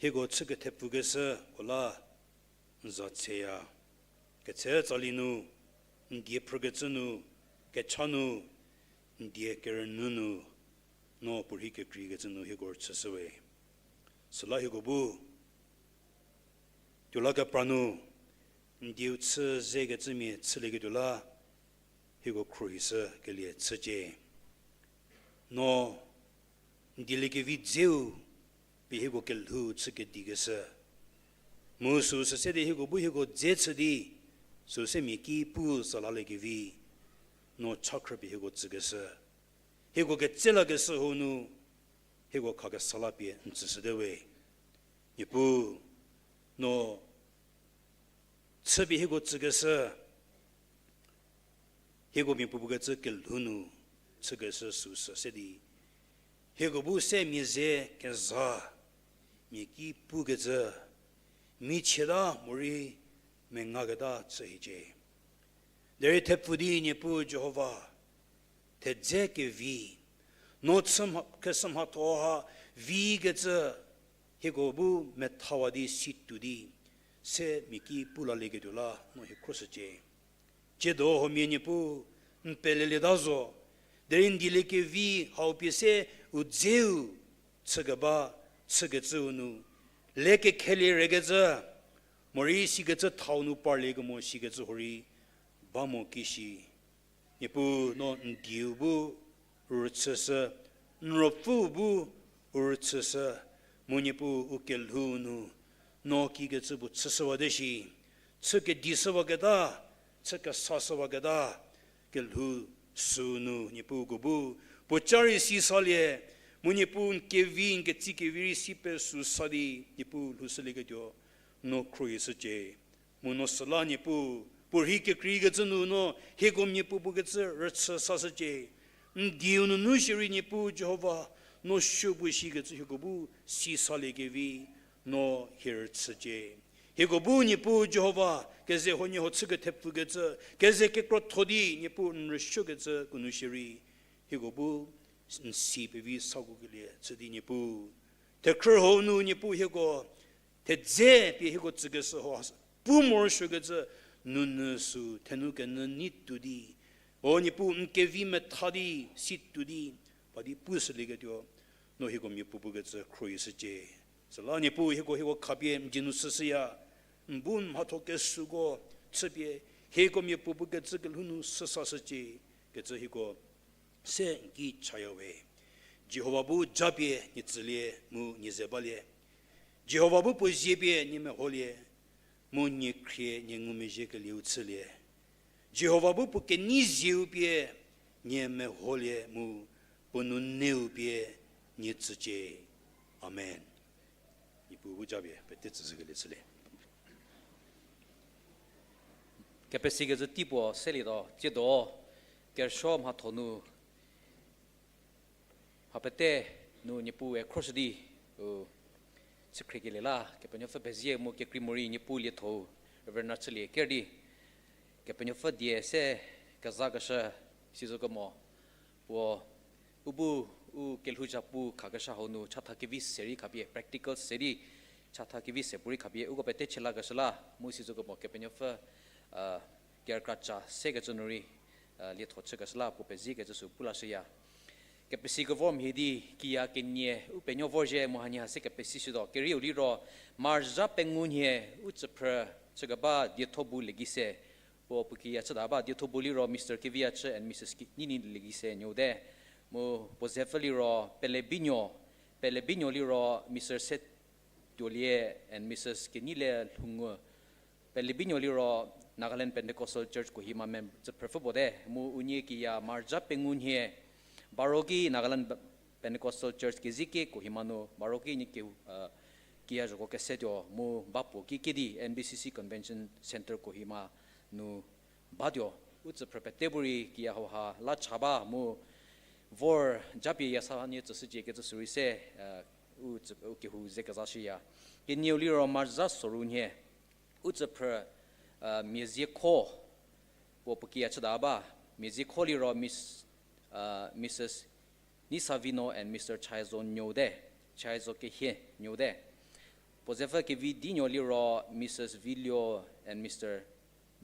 hieko chü kethepfukeshüko la n za tseya. Ketse tsali nu, n die phrükecü nu, kecha nu, n die kerünyü nu, no puorhi kekreikecü nu hieko rüchüshü we. Süla hieko bu tuola kepra nu n dieu chü zekecümia chülieketuo la hieko khruohishükelie chücie. No n dieliekevi dzeu pie hieko kelhou chü kedikeshü, mu süu süse di hieko bu hieko dze chü di süu se mia ki pu salaliekevi, no cha khrü pie hieko tsükeshü, hieko ketselakeshü hau nu hieko khakesa la pie n tsüshüte we. Niepuu, no chüpie hieko tsükeshü, hieko mia puopuo kecü kelhou nu chükeshü süu süse di hieko bu se mia ze keza, mia ki pukecü, michieta morei mengaketa chü hiecie. Derei thepfu di Niepuu Jihova, thedze kevi, No chü mha-, khesü mhatho ha vikecü hieko bu methawa di si tuo di, se mia ki pu lalieketuo la no hie khroshücie. Tsiedo huomia Niepuu, n pelelieta zo, derei n dieliekevi hau pie se u dzeu chükeba, chükecüu nu, le kekhelie rekecü, morei sikecü thau nu parliekemo sikecü huorei ba mo kishi. Niepuu no n dieu bu u rüchüshü, n ruopfüu bu u rüchüshü, mu Niepuu u kelhou nu, no kikecü puo chüshüwate shi, chü kedishüwaketa, chü kesashüwaketa, kelhou süu nu Niepuu ko bu, puo ca rei si salie, mu Niepuu n kevi, n ketsie kevi rei si pesü sa di, Niepuu lhoushülieketuo, no khrohishücie. Mu no süla Niepuu, puorhi kekreikecü nu no, hieko miapuo puo kecü rüchü sashücie. N dieu nunu shierei Niepuu Jihova, no supuo shikecü hieko bu si saliekevi, no hie rüchücie. Hieko bu Niepuu Jihova, keze huoniehuo chü kethepfükecü, keze kekrotho di Niepuu n rüsuokecü ko nu shierei, hieko bu n si pevi sakuokelie chü di Niepuu. Thekhrü hau nu Niepuu hieko, thedze pie hieko tsükeshü hau, pu morosuokecü, nunu sü, thenu kenyü nei tuo di. O Niepuu n kevi metha di, si tuo di, pa di pushülieketuo, no hieko miapuo puo kecü khrohishücie. Süla Niepuu hieko hieko khapie n die nu shüshüya, n bu n mhatho kesüko chüpie, hieko miapuo puo kecü kelhou nu shüsashücie, kecü hieko se n ki chaya we. Jihova bu japie nie tsülie mu nie ze balie. Jihova bu puo zie pie nie meholie, mu nie khrie nie ngumezhiekelieu chülie. Jihova bu puo kenei zieu pie nie meholie mu puo nuneu pie nie tsücie. Amen. Niepuu bu japie pete tsüshükelie chülie. Kepesikecü tei puo selietuo, tsiedo, kerüsuo mhatho nu, mha pete nu Niepuue khroshü di, u, chükhriekelie la, Kepenuopfü pezie mu kekrei morei Niepuu lietho-u, Reverend Rachülie ker di, Kepenuopfü die se kezakeshü, sizokemo, puo, u bu, u kelhouzha pu khakeshü hau nu chatha kevi se rei khapie, practical se di, chatha kevi se puorei khapie, uko pete chü lakeshü la, mu sizokemo Kepenuopfü, a, kerükra cha sekecü nu rei, a, lietho chükeshü la puo peziekecü sü pu lashüya. Kepesi kevor mhie di kiya kenie u penuo vorzhie mu hanie ha se kepesishütuo. Kerieu liro March zha pengou nhie u tsüphrü chükeba Diethobu Legise. Puo puo kiya chüta ba Diethobu liro Mister Keviya chü and Missus Ki-, Nini Legise nuote. Mu puo zepfü liro Pelebinuo, Pelebinuo liro Mister Se Tuolie and Missus Kenile Lhoungu. Pelebinuo liro Nagaland Pentecostal Church Kohima mem-, tsüphrüpfü puo te, mu unie kiya March zha pengou nhie, baro ki Nagaland Pentecostal Church keziki Kohima nu, baro ki nie ke, uh, kiya zhoko kesetuo, mu ba puo ki kedi N B C C Convention Center Kohima nu batuo. U tsüphrü pete bu rei kiya hauha la cha ba mu vor japie yasa nie tsüshücie kecü sürei se, uh, u tsü-, u kehou ze kezashüya. Kenieu liro March zha soru nhie, u tsüphrü, uh, Mieziekho, puo puo kiya chüta ba, Mieziekho liro Miss, uh, Missus Nisavino and Mister Chaizo Nuote, Chaizo Kehie Nuote. Puo zepfü Kevidi Nuo liro Missus Vilio and Mister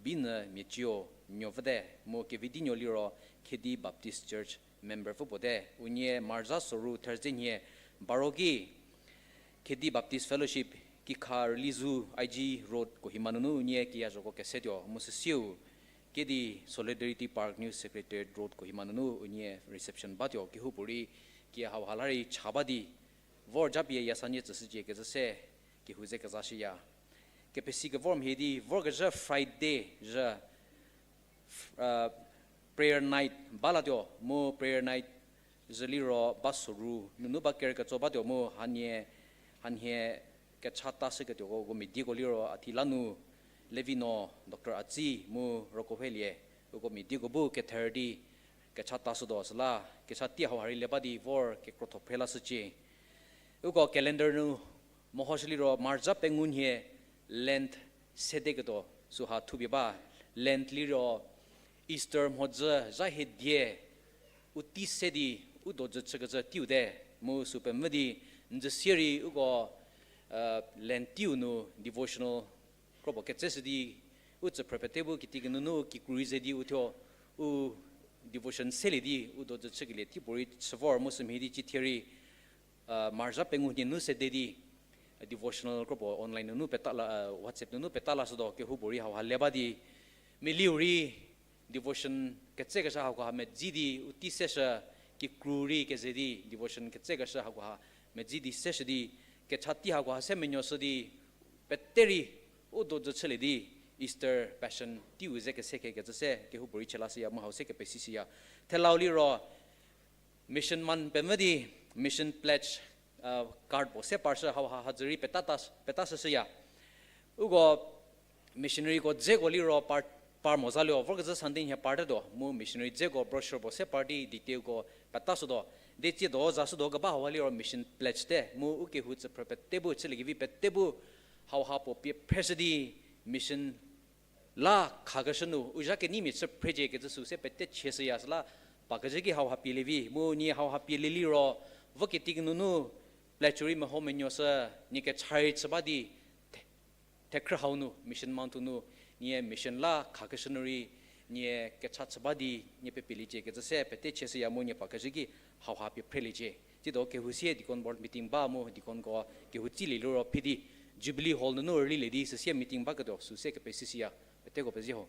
Binü Miechio Nuopfüte, mu Kevidi Nuo liro Khedi Baptist Church memberpfü puo te. Unie March zha soru Thursday nhie baro ki Khedi Baptist Fellowship Kikha Rülizu I G Road Kohima nunu unie kiya zhoko kesetuo mu süsieu kedi Solidarity Park New Secretariat Road Kohima nunu unie reception batuo. Kehoupuorei kiya hauha la rei cha ba di vor japie yasa nie tsüshücie kecü se kehou ze kezashüya. Kepesi kevor mhie di vorkezhü Friday zhü, uh, prayer night ba latuo mu prayer night zhü liro ba soru nunu ba ker ketso batuo mu hanie, hanhie kechatashüketuoko uko mediako liro a thila nu Levino Doctor Atsi mu Rokohelie uko mediako bu kether di kechatashütuo süla kecha tei hauha rei le ba di vor kekrotho phre lashücie. Uko calendar nu mehoshü liro March zha pengou nhie Lent sedeketuo süha thupie ba. Lent liro Easter mhodzü zha hie die u tei se di u dojü chükecü teiu te, mu sü pemvü di, n zü sie rei uko, Lent teiu nu devotional kropuo ketseshü di, u tsüphrü pete bu kitikinunu kikru rei ze di u thuo, u devotion selie di u dojü chükelie teipuorei chü vor mu sümhie di cithie rei, March pengou nie nu sede di, devotional kropuo online nunu peta la, WhatsApp nunu peta lashütuo, kehoupuorei hauha le ba di, meliu rei devotion ketsekeshü hakoha medzi di u tei seshü, kikru rei keze di devotion ketsekeshü hakoha medzi di seshü di, kecha tei hakoha se menuoshü di, pete rei u dojü chülie di, Easter Passion teiu ze kese khekecü se kehoupuorei chü lashüya mu hau se kepesishüya. Thelau liro, mission month pemvü di, mission pledge card puo se parshü hauha hadzü rei peta ta, peta shüshüya. Uko missionaryko dzeko liro par, par mo zalie vorkezhü Sunday nhie partetuo, mu missionary dzeko brochure puo se par di detailko petashütuo. Di tsiedo zashütuo keba hauha liro mission pledge te, mu u kehou tsüphrü pete bu chüliekevi pete bu hauha puo pie phreshü di mission la khakeshü nu u zha keneimia chü phrecie kecü sü se pete chieshüya süla, pakezhü ki hauha pielie vi, mu nie hauha pielie liro, vo kitikinunu pledge rei meho menuoshü, nie kecha rei chü ba di, the, thekhrü hau nu, mission month nu, nie mission la khakeshü nu rei, nie kecha chü ba di, nie pepieliecie kecü se pete chieshüya mu nie pakezhü ki hauha pie phreliecie. Tsiedo kehou sie deacon board meeting ba mu deaconko kehou tsilie liro phi di, Jubilee Hall nunu rülilie di süsie meeting baketuo sü se kepesishüya, peteko pezie ho.